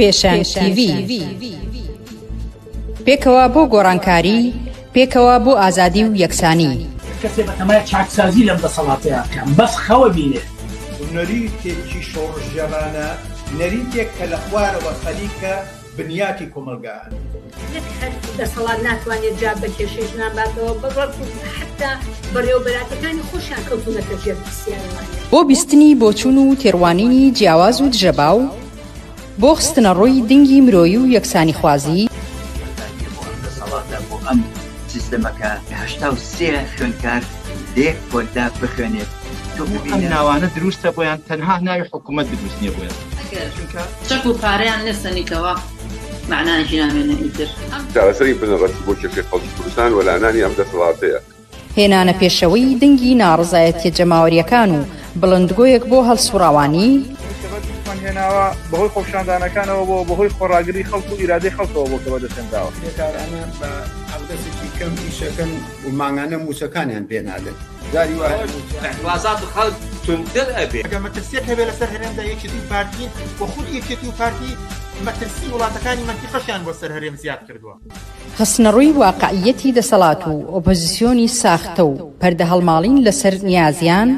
پێشەنگ تیڤی. پێکەوە بۆ گۆڕانکاری، پێکەوە بۆ ئازادی و یەکسانی. کەسێ بەتەمای چاکسازی لەم دەسەڵاتەیا بکا بەس خەوە بینێ. نەریتێکی شۆڕشگێڕانە، نەریتێک کە لە خوارەوە خەریکە بنیاتی کۆمەڵگا ئەنێت. نەک هەر دەسەڵات ناتوانێت جواب بە کێشەی ژنان باتەوە، بەڵکو حەتتا بەڕێوەبەراتەکانی خۆشیان کەوتوونەتە ژێر پرسیارەوانێ. بۆ بیستنی بۆچوون و تێڕوانینی جیاواز و دژەباو، بۆ خستنەڕووی دنگی مرۆیی و یەکسانیخوازی. کۆتاییە بۆ ئەم دەسەڵاتە، بۆ ئەم سیستەمە کە 83 خوێندکار لە یەک پۆلدا بخوێنێت. تۆ ئەم ببینە. ناوانە دروستە بۆیان تەنها ناوی حکومەت دروست نیە بۆیان. ئەگەر چونکە. چەک و پارەیان لێ سەنیتەوە مەعنایەکی نامێنێ ئیتر. چارەسەری بنەڕەتی بۆ کێشەی خەڵکی کوردستان وەلانانی ئەم دەسەڵاتەیە. هێنانە پێشەوەی دەنگی ناڕەزایەتیە جەماوەریەکان و بڵندگۆیەک بۆ هەڵسوڕاوانی. ئەوەی کە بەدەستمان هێناوە بەهۆی خۆپیشاندانەکانەوە بووە، بەهۆی خۆڕاگری خەڵک و ئیرادەی خەڵکەوە بووە کە بەدەستهێنراوە. کرێکارانە بە حەقدەستێکی کەم ئیشەکەن و مانگانە مووچەکانیان پێ نادەن. جاری وا هەیە مووچە. ئیعتڕازات خەڵک توندتر ئەبێ. ئەگەر مەترسیەک هەبێ لەسەر هەرێمدا یەکێتی و پارتین و خودی یەکێتی و پارتی مەترسی وڵاتەکانی مەنتیقەشیان بۆ سەر هەرێم زیاد کردووە. خستنەڕووی واقعییەتی دەسەڵات و ئۆپۆزیسیۆنی ساختە و پەردەهەڵماڵین لەسەر نیازیان.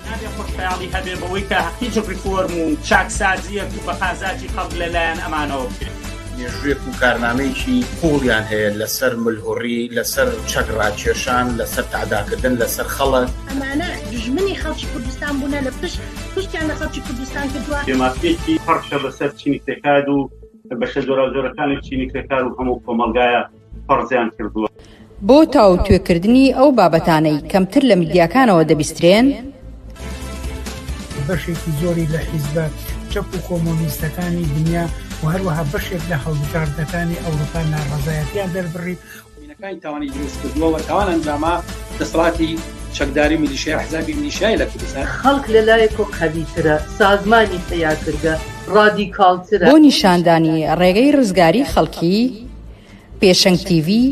نابێ خۆشخەیاڵی هەبێ بەوەی کە هیچ ڕیفۆرم و چاکسازییەک بە قازاجی خەڵک لە لایەن ئەمانەوە بکرێ. مێژوویەک و کارنامەیەکی قووڵیان هەیە لەسەر ملهوڕی، لەسەر چەک ڕاکێشان، لەسەر تەعداکردن لەسەر خەڵک. ئەمانە دوژمنی خەڵکی کوردستان بوونە لە پشت پشتیان لە خەڵکی کوردستان کردووە. بێمافییەکی پڕشە بەسەر چینی کرێکار و بەشە جۆراوجۆرەکانی چینی کرێکار و هەموو کۆمەڵگایە فەرزیان کردووە. بۆ تاوتوێکردنی ئەو بابەتانەی کەمتر لە میدیاکانەوە دەبیسترێن. بەشێکی زۆری لە حیزبە چەپ و کۆمۆنیستەکانی دنیا و هەروەها بەشێک لە هەڵبژاردنەکانی ئەوروپا ناڕەزایەتیان دەربڕی. مینەکانی تاوانی دروست کردووە و تاوان ئەنجامە دەسەڵاتی چەکداری میلیشیا ئەحزابی میلیشیای لە کوردستان. خەڵک لە لایەکۆ قەویترە، سازمانی پەیا کردگە، ڕادیکاڵترە. بۆ نیشاندانی ڕێگەی ڕزگاری خەڵکی، پێشەنگ تیڤی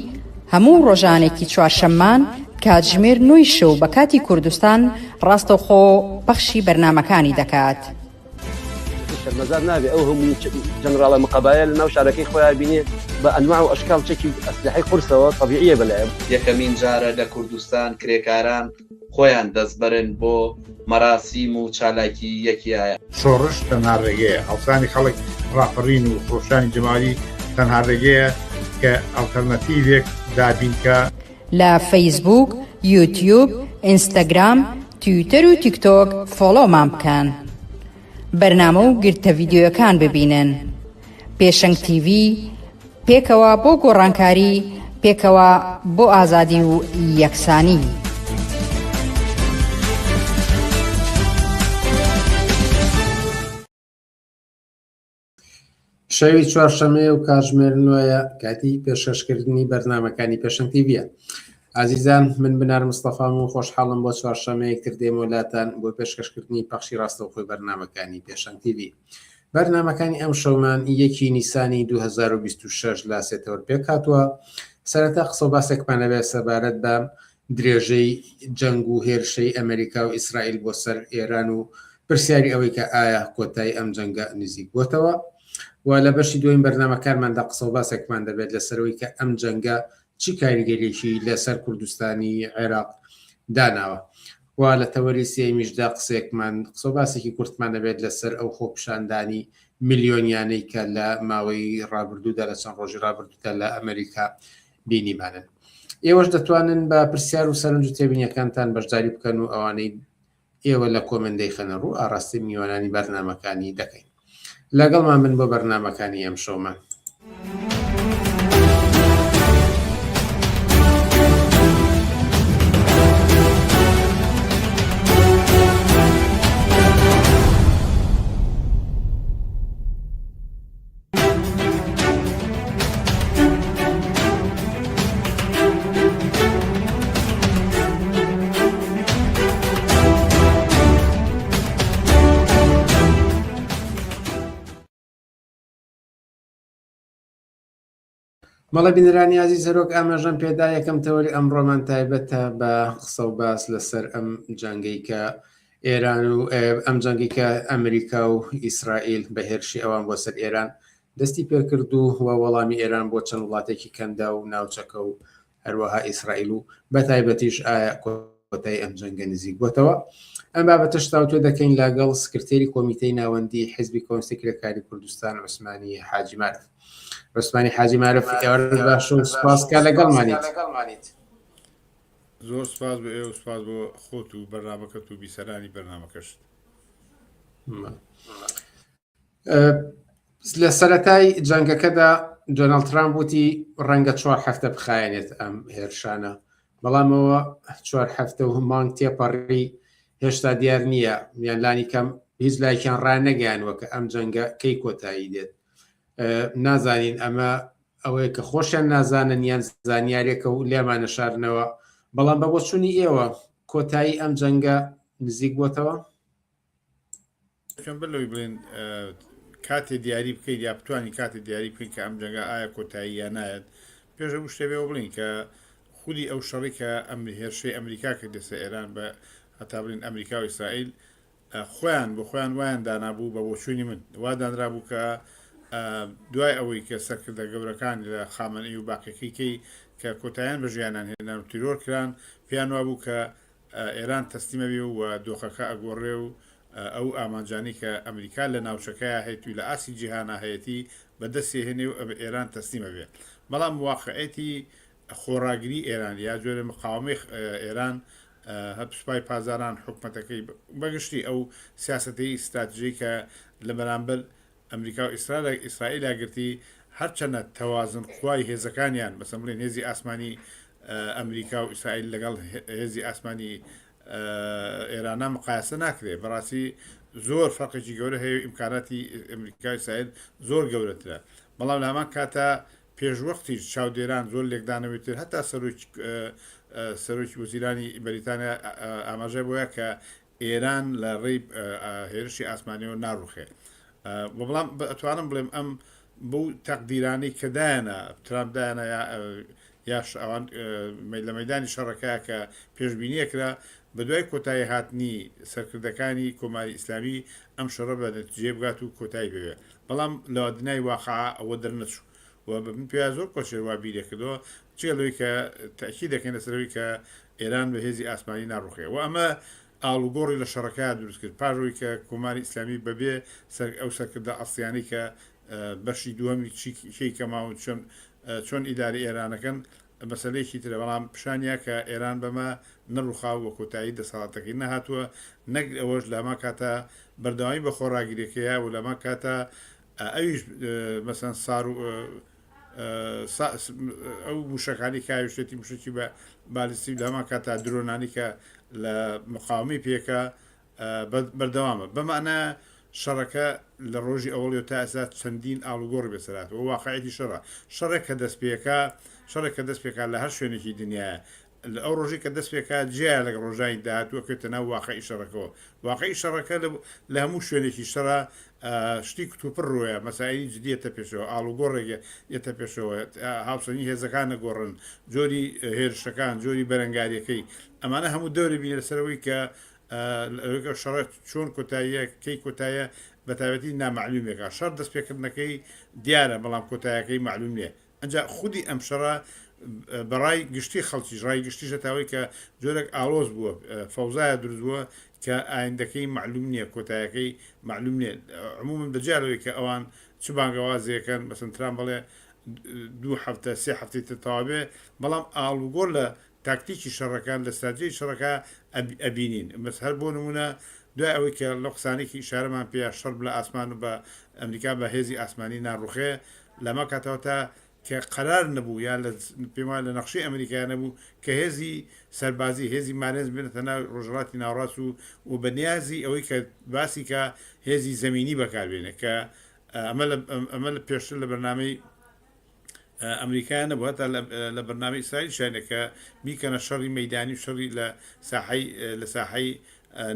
هەموو ڕۆژانێکی چوارشەممان کاتژمێر نۆی شەو بە کاتی کوردستان ڕاستەوخۆ پەخشی بەرنامەکانی دەکات. شەرمەزار نابێ ئەو هەموو جەنراڵە مقەبایە لە ناو شارەکەی خۆیا بینێ بە ئەنواع و ئەشکال چەکی ئەسلحەی قورسەوە تەبیعیە بەلایە. یەکەمین جارە لە کوردستان کرێکاران خۆیان دەستبەرن بۆ مەراسیم و چالاکی یەکیایە. شۆڕش تەنها ڕێگەیە، هەڵسانی خەڵک، ڕاپەڕین و خرۆشانی جەماوەری تەنها ڕێگەیە کە ئەڵتەرناتیڤێک دابین کا. لە فەیسبووک، یوتیوب، ئینستاگرام، تویتەر و تیکتۆک فۆڵۆمان بکەن. بەرنامە و گرتە ڤیدیۆیەکان ببینن. پێشەنگ تیڤی، پێکەوە بۆ گۆڕانکاری، پێکەوە بۆ ئازادی و یەکسانی. شەوی چوارشەمەیە و کاتژمێر نۆیە کاتی پێشکەشکردنی بەرنمەکانی پێشەنگ تیڤە ئازیزان من بنار مستەفام و خۆشحاڵم بۆ چوارشەمەیەکتر دێمەوە لاتان بۆ پێشکەشکردنی پەخشی ڕاستەوخۆی بەرنمەکانی پێشەنگ تیڤی بەرنمەکانی ئەم شەومان یەکی نیسانی 2026 لە سێتەوەر پێک هاتووە سەرەتا قسە و باسێکمان لەبێ سەبارەت بە درێژەی جەنگ و هێرشەی ئەمریکا و ئیسرائیل بۆ سەر ئێران و پرسیاری ئەوەی کە ئایا کۆتایی ئەم جەنگە نزیک بۆتەوە و لە بەشی دووەمی بەرنامەکانماندا قسە و باسێکمان دەبێت لەسەرەوەی کە ئەم جەنگە چی کاریگەریەکی لەسەر کوردستانی عێراق داناوە و لە تەوەری سێیەمیشدا قسەیەکمان قسە و باسێکی کورتمان دەبێت لەسەر ئەو خۆپیشاندانی ملیۆنیانەی کە لە ماوەی ڕابردوودا لە چەند ڕۆژی ڕابردوودا لە ئەمریکا بینیمانن. ئێوەش دەتوانن بە پرسیار و سەرنج و تێبینیەکانتان بەشداری بکەن و ئەوانەی ئێوە لە کۆمێنت دەیخەنە ڕوو ئاڕاستەی میوانانی بەرنامەکانی دەکەین. لەگەڵمان بن بۆ بەرنامەکانی ئەمشەومان. بەڵێ بینەرانی ئازیز هەروەک ئاماژەم پێدا یەکەم تەوەری ئەمڕۆمان تایبەتە بە قسە و باس لەسەر ئەم جەنگەی کە ئێران و ئەم جەنگی کە ئەمریکا و ئیسرائیل بە هێرشی ئەوان بۆ سەر ئێران دەستی پێکرد و وەڵامی ئێران بۆ چەند وڵاتێکی کەندا و ناوچەکە و هەروەها ئیسرائیل و بە تایبەتیش ئایا کۆتایی ئەم جەنگە نزیک بۆتەوە؟ ئەم بابەتەش تاوتوێ دەکەین لەگەڵ سکرتێری کۆمیتەی ناوەندی حیزبی کۆمۆنیستی کرێکاری کوردستان عوسمانی حاجی مارف. عوسمانی حاجی مارف ئێوارت باش و سپاس کە لەگەڵمانیت. زۆر سپاس بۆ ئێوە سپاس بۆ خۆت و بەرنامەکەت و بیسەرانی بەرنامەکەشت. لە سەرەتای جەنگەکەدا دۆناڵد ترامپ وتی ڕەنگە چوار هەفتە بخایەنێت ئەم هێرشانە بەڵامەوە چوار هەفتە و مانگ تێپەڕی هێشتا دیار نییە یان لانی کەم هیچ لایکیان ڕانەگەیانوە کە ئەم جەنگە کەی کۆتایی دێت نازانین ئەمە ئەوەیە کە خۆشیان نازانن یان زانیارێکە و لێمانە شارنەوە بەڵام بە بۆچوونی ئێوە کۆتایی ئەم جەنگە نزیک بۆتەوە؟ چۆن بەر لەوەی بڵێن کاتێ دیاری بکەیت یا بتوانین کاتێ دیاری بکەین کە ئەم جەنگە ئایا کۆتایی یا نایەت پێش هەموو شتێ بێەوە بڵین کە خودی ئەو شەڕی کە ئەم هێرشەی ئەمریکا کردێ سەر ئێران بە هەتا بڵین ئەمریکا و ئیسرائیل خۆیان بۆ خۆیان وایان دانابوو بە بۆچوونی من وا دانرابوو کە دوای ئەوەی کە سەرکردە گەورەکان لە خامنەئی و باقیەکەی کەی کە کۆتایان بە ژیانیان هێنان و تیرۆر کران پێیان وابوو کە ئێران تەسلیم ئەبێ و دۆخەکە ئەگۆڕێ و ئەو ئامانجانەی کە ئەمریکا لە ناوچەکەیا هەیەتی و لە ئاستی جیهانا هەیەتی بە دەستی هێنێ و ئێران تەسلیم ئەبێ. بەڵام واقعیەتی خۆڕاگری ئێران یا جۆرە مقاومەی ئێران هەر سوپای پاسداران حکومەتەکەی بەگشتی ئەو سیاسەتەی ستراتیژەی کە لە بەرامبەر ئەمریکا و ئیسرائیلا گرتی، هەرچەنە تەوازن قوای هێزەکانیان، مەسەن بڵێین هێزی ئاسمانی ئەمریکا و ئیسرائیل لەگەڵ هێزی ئاسمانی ئێرانا مقایەسە ناکرێ، بەڕاستی زۆر فەرقێکی گەورە هەیە و ئیمکاناتی ئەمریکا و ئیسرائیل زۆر گەورەترە، بەڵام لە هەمان کاتا پێشوەختیش چاودێران زۆر لێکدانەوەی تر هەتا سەرۆکی سەرۆکی وەزیرانی بەریتانیا ئاماژەی بۆیە کە ئێران لە ڕێی هێرشی ئاسمانیەوە ناڕوخێ و بەڵام ئەتوانم بڵێم ئەم بەو تەقدیرانەی کە دایانە ترامپ دایانە یا یاش ئەوان لە مەدانی شەڕەکە کە پێشبینیە کرا بە دوای کۆتایی هاتنی سەرکردەکانی کۆماری ئیسلامی ئەم شەڕە بە نەتیجەیە بگات و کۆتایی بێ بەڵام لە دنیای واقع ئەوە دەرنەچوو و بە من پێیا زۆر کۆچێر وا بیرێ کردەوە جگە لەوەی کە تەئکید دەکەین لەسەر ئەوەی کە ئێران بە هێزی ئاسمانی ناڕوخێ و ئەمە ئاڵوگۆڕی لە شەڕەکەیا دروست کرد پاش ئەوەی کە کۆماری ئیسلامی بەبێ سەر ئەو سەرکردە ئەسڵیانەی کە بەشی دووەمی چی کێی کە ماون چۆن چۆن ئیدارەی ئێرانەکەن مەسەلەیەکی ترە بەڵام پیشانیا کە ئێران بەمە نەڕوخاو و کۆتایی دەسەڵاتەکەی نەهاتووە نەک ئەوەش لەما کاتا بەردەوامی بە خۆڕاگریەکەیە و لەما کاتا ئەویش مەسەن سار و ئەو موشەکانی کە هاویشتێتی موشەکی بە بالیستی لە هەمان کاتا درۆنانی کە لە مقاومی پێکە بەردەوامە بەمانە شەڕەکە لە ڕۆژی ئەوڵی تا ئێستا چەندین ئاڵوگۆڕی بەسەرات و واقعەتی شەڕە شەڕێک کە دەست پێکا شەڕێک کە دەست پێکا لە هەر شوێنێکی دنیاە لە ئەو ڕۆژەی کە دەست پێکا جیایە لەگەڵ ڕۆژانی داهاتوو ئەکەوێتە ناو واقعی شەڕەکەوە. واقعی شەڕەکە لە لە هەموو شوێنێکی شەڕا شتی کتوپڕ ڕووەیە، مەسائیلی جدی یەتە پێشەوە، ئاڵوگۆڕێک یەتە پێشەوە، هاوسەنگی هێزەکان ئەگۆڕن، جۆری هێرشەکان، جۆری بەرەنگارییەکەی، ئەمانە هەموو دەوری بینێ لەسەر ئەوەی کە ئەوەی کە شەڕە چۆن کۆتاییە، کەی کۆتایە، بەتایبەتی نامەعلوومێکە. شەڕ دەستپێکردنەکەی دیارە، بەڵام کۆتایەکەی مەعلووم نییە. ئەنجا خودی ئەم شەڕە بە ڕای گشتی خەڵکیش، ڕای گشتیش هەتاوەی کە جۆرێک ئاڵۆز بووە، فەوزایە دروست بووە کە ئایندەکەی مەعلوم نییە، کۆتایەکەی مەعلوم نییە. عمومەن بە جیا لەوەی کە ئەوان چ بانگەوازێکەن، مەسەن ترامپ بڵێ دوو هەفتە، سێ هەفتەی تر تەواو بێ، بەڵام ئاڵوگۆڕ لە تاکتیکی شەڕەکان، لە ستراتیژی شەڕەکە ئەبینین. مەس هەر بۆ نموونە دوای ئەوەی کە لەو قسانەی کە ئیشارەمان پێیا شەڕ لە ئاسمان و بە ئەمریکا بە هێزی ئاسمانی ناڕوخێ، لەمە کاتەوە تا کە قەرار نەبوو یا لە پێم وایە لە نەخشەی ئەمریکا نەبوو کە هێزی سەربازی هێزی مارێنز بێنێتە ناو ڕۆژهەڵاتی ناوەڕاست و و بە نیازی ئەوەی کە باسی کە هێزی زەمینی بەکار بێنێ کە ئەمە لە ئەمە لە پێشتر لە بەرنامەی ئەمریکا نەبوو هەتا لە بەرنامەی ئیسرائیل شانە کە بیکەنە شەڕی مەدانی و شەڕی لە ساحەی لە ساحەی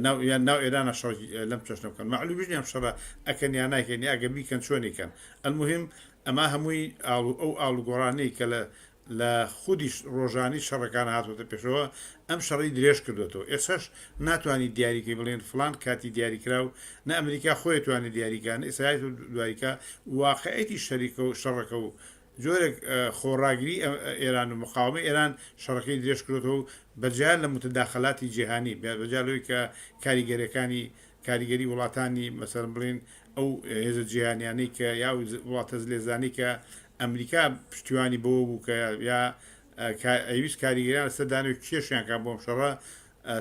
ناو یان ناو ئێرانە شەڕ لەم چەشنە بکەن مەعلومیش نیە ئەم شەڕە ئەکەن یا نایکەن یا ئەگەر بیکەن چۆنی کەن المهم ئەما هەمووی ئاڵ ئەو ئاڵوگۆڕانەی کە لە لە خودی ڕۆژانی شەڕەکان هاتووەتە پێشەوە ئەم شەڕەی درێژ کردووەتەوە ئێستاش ناتوانی دیاریکەی بڵێن فڵان کاتی دیاریکراو نە ئەمریکا خۆی توانێت دیاریکا نە ئیسرائیل دیاریکا واقعیەتی شەریکە و شەڕەکە و جۆرێک خۆڕاگری ئێران و مقاومەی ئێران شەڕەکەی درێژ کردووەتەوە و بەجیا لە متداخلاتی جیهانی بەجیا لەوەی کە کاریگەریەکانی کاریگەری وڵاتانی مەسەلەن بڵێن ئەو هێزە جیهانیانەی کە یا وڵاتە زلێزانەی کە ئەمریکا پشتیوانی بەوە بوو کە یا ئەویست کاریگەریان لەسەر دانێ و کێشیان کا بۆم شەڕە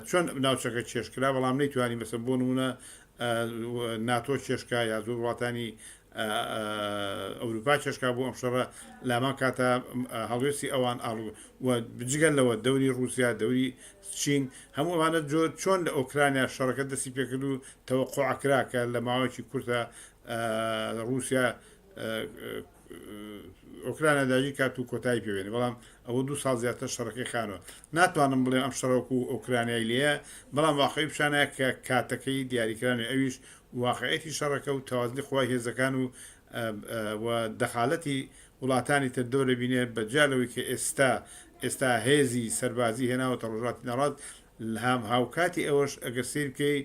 چۆن ناوچەکە کێش کرا بەڵام نەیتوانی مەسەن بۆ نمونە ناتۆ کێشکا یا زۆر وڵاتانی ئەوروپا کێشکا بۆ ئەم شەڕە لامان کاتە هەڵوێستی ئەوان ئاڵ و جگە لەوە دەوری ڕووسیا دەوری چین هەموو ئەوانە جۆر چۆن لە ئۆکرانیا شەڕەکە دەستی پێکرد و تەوەقوع کرا کە لە ماوەیەکی کورتە ڕووسیا ئۆکرانیا داگیر کات و کۆتایی پێ بێنێ بەڵام ئەوە دوو ساڵ زیاتر شەڕەکەی خانوە ناتوانم بڵێم ئەم شەڕەوەکو ئۆکرانیای لێیە بەڵام واقعی پیشانە کە کاتەکەی دیاریکرانی ئەویش واقعیەتی شەڕەکە و تەوازنی قوای هێزەکان و و دەخالەتی وڵاتانی تر دەورە بینێ بە جیا لەوەی کە ئێستا ئێستا هێزی سەربازی هێناوەتە ڕۆژهەڵاتی ناوەڕاست هام هاوکاتی ئەوەش ئەگەر سەیر بکەی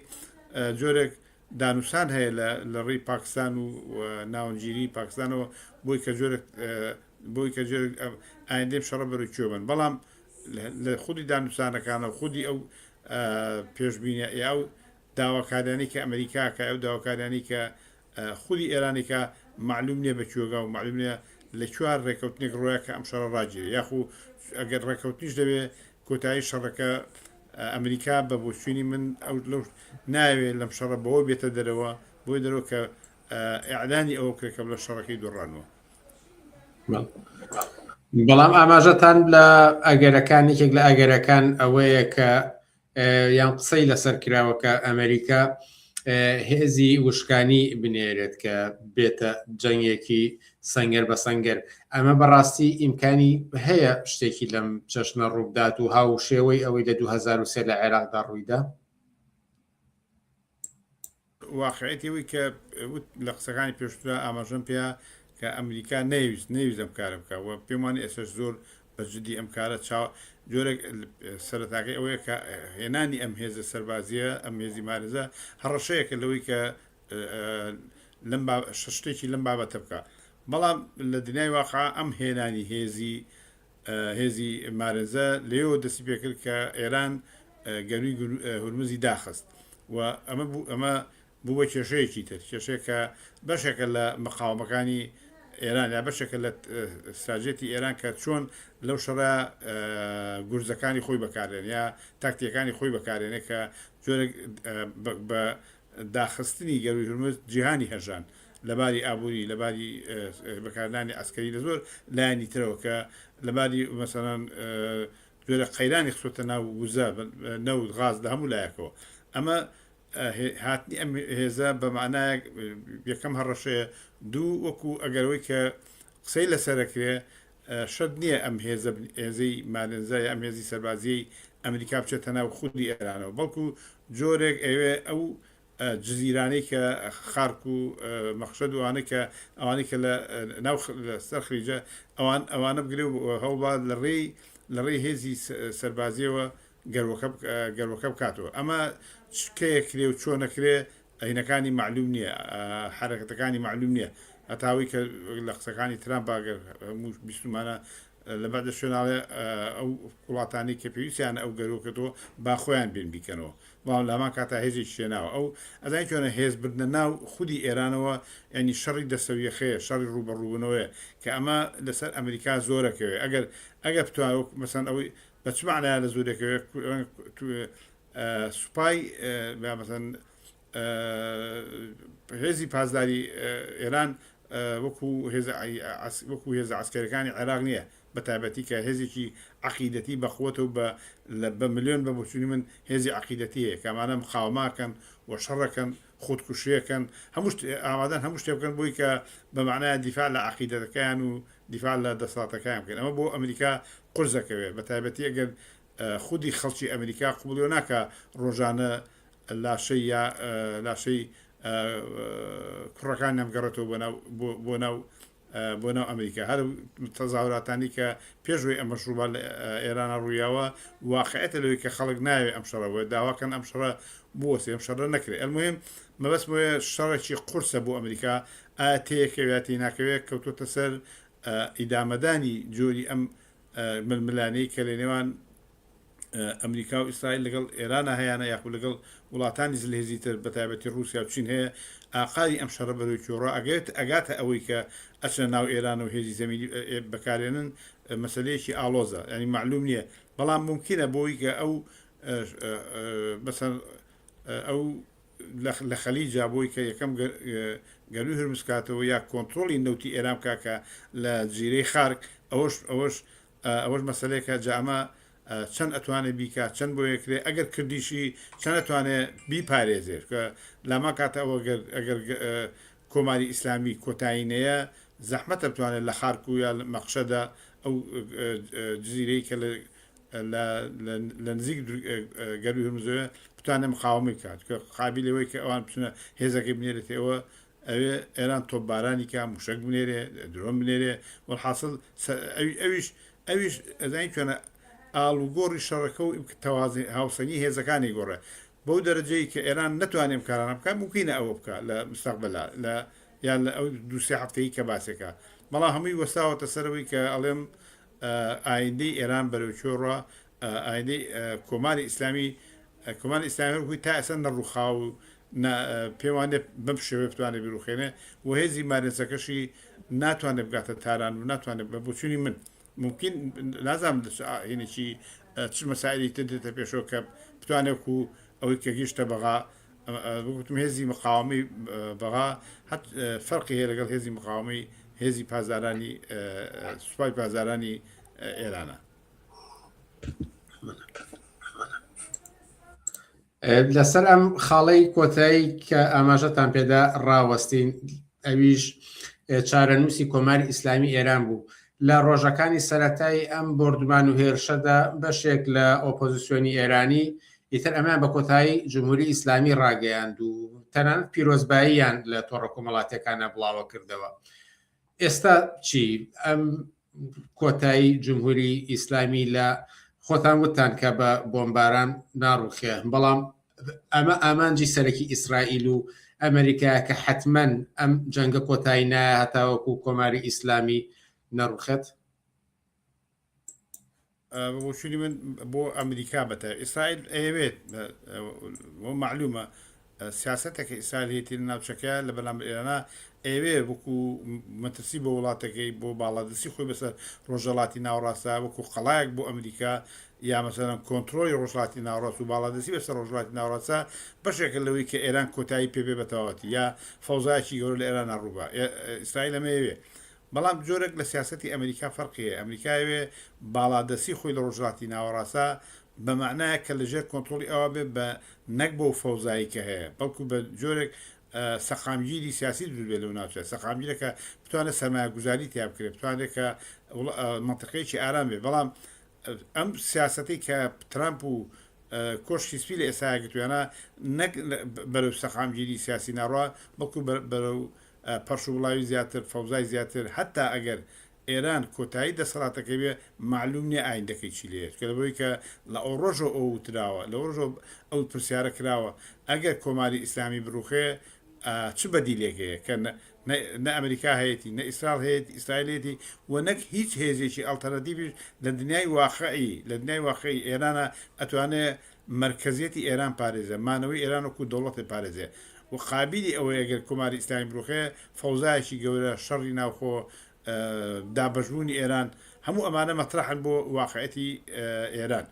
جۆرێک دانوسان هەیە لە لە ڕێی پاکستان و ناوەندگیری پاکستانەوە بۆی کە جۆرێک بۆی کە جۆرێک ئایندەی شەڕە بەرەو کوێ بن بەڵام لە خودی دانوسانەکانە خودی ئەو پێشبینە یا ئەو داواکاریانەی کە ئەمریکا کە ئەو داواکاریانەی کە خودی ئێرانێکە مەعلوم نیە بە کوێگا و مەعلوم نیە لە کوێ ڕێکەوتنێک ڕۆیە کە ئەم شەڕە ڕاگیرێ یاخو ئەگەر ڕێکەوتنیش دەبێ کۆتایی شەڕەکە ئەمریکا بە بۆچوونی من ئەو لەو ناوێ لەم شەڕە بەوە بێتە دەرەوە بۆی دەرەوە کە ئیعلانی ئەوە کرێ کە لە شەڕەکەی دۆڕانوە. بەڵام ئاماژەتان لە ئەگەرەکان یەکێک لە ئەگەرەکان ئەوەیە کە یان قسەی لەسەر کراوە کە ئەمریکا هێزی وشکانی بنێرێت کە بێتە جەنگێکی سەنگەر بە سەنگەر ئەمە بەڕاستی ئیمکانی هەیە شتێکی لەم چەشنە ڕووبدات و هاوشێوەی ئەوەی لە 2023 لە عێراقدا ڕوویدا؟ واقعیەتی ئەوەی کە وت لە قسەکانی پێشووترا ئاماژەم پێیا کە ئەمریکا نەیویست نەیویست ئەم کارە بکا و پێم وانیە ئێستاش زۆر بە جدی ئەم کارە چاو جۆرێک سەرەتاکەی ئەوەیە کە هێنانی ئەم هێزە سەربازیە ئەم هێزی مارزە هەڕەشەیەکە لەوەی کە لەم شتێکی لەم بابەتە بکە بەڵام لە دنیای واقع ئەم هێنانی هێزی هێزی مارێنزە لەوێوە دەستی پێکرد کە ئێران گەرووی هورمزی داخست و ئەمە بوو ئەمە بوو بە کێشەیەکی تر کێشەیە کە بەشێکە لە مقاومەکانی ئێران یا بەشێکە لە ستراتژیەتی ئێران کە چۆن لەو شەڕە گورزەکانی خۆی بەکارێن یا تاکتیەکانی خۆی بەکارێنێ کە جۆرێک بە داخستنی گەرووی هورمز جیهانی هەژان لە باری ئابووری، لە باری بەکارهێنانی عەسکەری، لە زۆر لایەنی ترەوە کە لە باری مەسەلەن جۆرە قەیرانی خستۆتە ناو وزە، نەوت، غاز لە هەموو لایەکەوە. ئەمە هاتنی ئەم هێزە بە مەعنایەک یەکەم هەڕەشەیە، دوو وەکوو ئەگەر ئەوەی کە قسەی لەسەر ئەکرێ شەرت نییە ئەم هێزە هێزەی مارێنزا یا ئەم هێزی سەربازیەی ئەمریکا بچێتە ناو خودی ئێرانەوە بەڵکو جۆرێک ئەوێ ئەو جزیرانەی کە خارک و مەخشەد و ئەوانەی کە ئەوانەی کە لە ناو سەر خلیجە ئەوان ئەوانە بگرێ و هەوڵبات لە ڕێی لە ڕێی هێزی سەربازیەوە گەروەکە گەروەکە بکاتەوە ئەمە کەیە کرێ و چۆنەکرێ ئەینەکانی مەعلوم نییە حەرەکەتەکانی مەعلوم نییە هەتاوەی کە لە قسەکانی ترامپ ئەگەر هەموو بیستومانە لە بەعدە شوێناڵێ ئەو وڵاتانی کە پێویستیان ئەو گەروە کردەوە با خۆیان بێن بیکەنەوە بەڵام لە هەمان کاتا هێزێکی شێناوە ئەو ئەزانی چۆنە هێز بردنە ناو خودی ئێرانەوە یانی شەڕی دەسەویەخەیە شەڕی ڕووبەڕووبوونەوەیە کە ئەمە لەسەر ئەمریکا زۆرەکەوێ ئەگەر ئەگەر بتوانێت وەک مەسەن ئەوەی بە چ معناە لە زۆرەکەوێ سوپای مەسەن هێزی پاسداری ئێران وەکو وەکو هێزە عسکەرەکانی عێراق نییە بە تایبەتی کە هێزێکی عقیدەتی بەخوەتە و بە بە ملیۆن بە بۆچوونی من هێزی عقیدەتی هەیە کەمانە مقاوماکەن و شەڕەکەن خودکوشیەکەن هەموو ئامادەن هەموو شتێ بکەن بۆی کە بە معنای دیفاع لە عقیدەتەکەیان و دیفاع لە دەسەڵاتەکەیان بکەن ئەمە بۆ ئەمریکا قورس دەکەوێت بە تایبەتی ئەگەر خودی خەڵکی ئەمریکا قبوڵیۆ ناکا ڕۆژانە لاشەی یا لاشەی کوڕەکانیان بگەڕێتەوە بۆ ناو بۆ ناو. بۆ ناو ئەمریکا هەر تەزاهوراتانی کە پێش وەی ئەم مەشروبە لە ئێرانە ڕوویاوە واقعێتە لەوەی کە خەڵک ناوێ ئەم شەڕە بۆیە داواکەن ئەم شەڕە بوەستێ ئەم شەڕە نەکرێ المهم مەبەستم ئەوەیە شەڕێکی قورسە بۆ ئەمریکا ئایا تێیەکەوێ یا تێی ناکەوێ کەوتۆتە سەر ئیدامەدانی جۆری ئەم ململانێی کە لە نێوان ئەمریکا و ئیسرائیل لەگەڵ ئێرانە هەیانە یاخود لەگەڵ وڵاتانی زلهێزی تر بە تایبەتی ڕووسیا و چین هەیە ئاقاری ئەم شەڕە بەرەو کوێ ئەگەێت ئەگاتە ئەوەی کە ئەچنە ناو ئێران و هێزی زەمینی بەکارێنن مەسەلەیەکی ئاڵۆزە ینی معلوم نییە بەڵام ممکنە بۆی کە ئەو مەسەن ئەو لە خەلیجا بۆی کە یەکەم گەروی هرمز کاتەوە یا کۆنتترۆلی نەوتی ئێران بکە کە لە جیرەی خارک ئەوەش ئەوەش ئەوەش مەسەلەیەکە جا ئەمە چەند ئەتوانێ بیکا چەند بۆ یەکرێ ئەگەر کردیشی چەند ئەتوانێ بیپارێزێ کە لاما کاتە ئەوە گەر ئەگەر کۆماری ئیسلامی کۆتایی نەیە زەحمەتە بتوانێت لە خارک و یا مەقشەدا ئەو جزیرەی کە لە لە نزیک گەروی هرمزەوە بتوانێت مقاومەی بکات کە قابلی ئەوەی کە ئەوان بچنە هێزەکەی بنێرێتەوە ئەوێ ئێران تۆپبارانی کا، موشەک بنێرێ، درۆن بنێرێ، وەلحاسڵ ئەویش ئەویش ئەزانی چۆنە ئاڵوگۆڕی شەڕەکە و تەوازن هاوسەنگی هێزەکانی گۆڕێ بەو دەرەجەی کە ئێران نەتوانێ ئەم کارانە بکا مومکینە ئەوە بکا لە مستەقبەلا لە یان لە ئەو دوو سێ هەفتەی کە باسێکە بەڵام هەمووی وەستاوەتە سەرەوەی کە ئەڵێم ئایندەی ئێران بەرەو کوێ ڕا ئایندەی کۆماری ئیسلامی کۆماری ئیسلامی هەر وەکوی تا ئێستا نەڕوخاو و نە پێوانێ بەم شێوەیە بتوانێ بیڕوخێنێ و هێزی مارێنسەکەشی ناتوانێ بگاتە تاران و ناتوانێت بە بۆچوونی من ممکن نازانم هینێکی چ مەسائلی تر دێتە پێشەوە کە بتوانێت و ئەوەی کە گەیشتە بەغا گوتم هێزی مقاومەی بەغا هەت فەرقی هەیە لەگەڵ هێزی مقاومەی هێزی پاسدارانی سوپای پاسدارانی ئێرانە. لەسەر ئەم خاڵەی کۆتایی کە ئاماژەتان پێدا ڕاوەستین ئەویش چارەنووسی کۆماری ئیسلامی ئێران بوو لە ڕۆژەکانی سەتای ئەم بردمان و هێرشەدا بەشێک لە ئۆپۆزیسیۆنی ئێرانی ئیتر ئەمەیان بە کۆتایی جمهوری ئیسلامی ڕاگەیاند و تەنانەت پیرۆزباییان لە تۆڕە کۆمەڵاتیەکانە بڵاوە کردەوە ئێستا چی ئەم کۆتایی جمهوری ئیسلامی لە خۆتان وتان کە بە بۆمباران ناڕوخێ بەڵام ئەمە ئامانجی سەرەکی ئیسرائیل و ئەمریکا کە حتمما ئەم جەنگە کۆتایی نایە هەتاوەکو کۆماری ئیسلامی نەڕوخێت. بە بۆچوونی من بۆ ئەمریکا بەتە ئیسرائیل ئەیەوێت مەعلومە سیاسەتێکە ئیسرائیل هەیەتی لە ناوچەکە لە بەرامبەر ئێرانە ئەیەوێ وەکو مەترسی بۆ وڵاتەکەی بۆ باڵادەستی خۆی بەسەر ڕۆژهەڵاتی ناوەڕاستە وەکو قەڵایەک بۆ ئەمریکا یا مەسەلەن کۆنترۆڵی ڕۆژهەڵاتی ناوەڕاست و باڵادەستی بەسەر ڕۆژهەڵاتی ناوەڕاستە بەشێکە لەوەی کە ئێران کۆتایی پێ بێ بە تەواوەتی یا فەوزایەکی گەورە لە ئێرانە ڕووبا ئیسرائیل ئەمەیەوێ بەڵام جۆرێک لە سیاسەتی ئەمریکا فەرقی هەیە، ئەمریکا ئەیەوێ باڵادەستی خۆی لە ڕۆژهەڵاتی ناوەڕاستە بە مەعنایەک کە لە ژێر کۆنترۆڵی ئەوا بێ بە نەک بەو فەوزایی کە هەیە بەڵکو بە جۆرێک سەقامگیری سیاسی دروست بێت لەو ناوچە سەقامگیرە کە بتوانێت سەرمایەگوزاری تیا بکرێت بتوانێت کە مەنتیقەیەکی ئارام بێت بەڵام ئەم سیاسەتەی کە ترامپ و کۆشکی سپی لە ئێستایا گرتویانە نەک بەرەو سەقامگیری سیاسی ناڕوا بەڵکو بەرەو پەرشوبڵاوی زیاتر، فەوزای زیاتر، هەتا ئەگەر ئێران کۆتایی دەسەڵاتەکەی بێ، مەعلوم نیە ئایندەکەی چی لێیە، چونکە لەبەرئەوەی کە لە ئەوڕۆژەوە ئەوە وتراوە، لەوڕۆژەوە ئەو پرسیارە کراوە، ئەگەر کۆماری ئیسلامی بڕوخێ چ بەدیلێک هەیە کە نە ئەمریکا هەیەتی، نە ئیسرائیل هەیەتی، ئیسرائیل هەیەتی و نەک هیچ هێزێکی ئەڵتەرناتیڤیش لە دنیای واقعی، لە دنیای واقعی ئێرانا ئەتوانێ مەرکەزیەتی ئێران پارێزێ، مانەوەی ئێران وەکوو دەوڵەتێ پارێزێ و قابیلی ئەوەیە گەر کۆماری ئیسلامی بڕوخێ، فەوزایەکی گەورە، شەڕی ناوخۆ، دابەشبوونی ئێران، هەموو ئەمانە مەترەحن بۆ واقعیەتی ئێران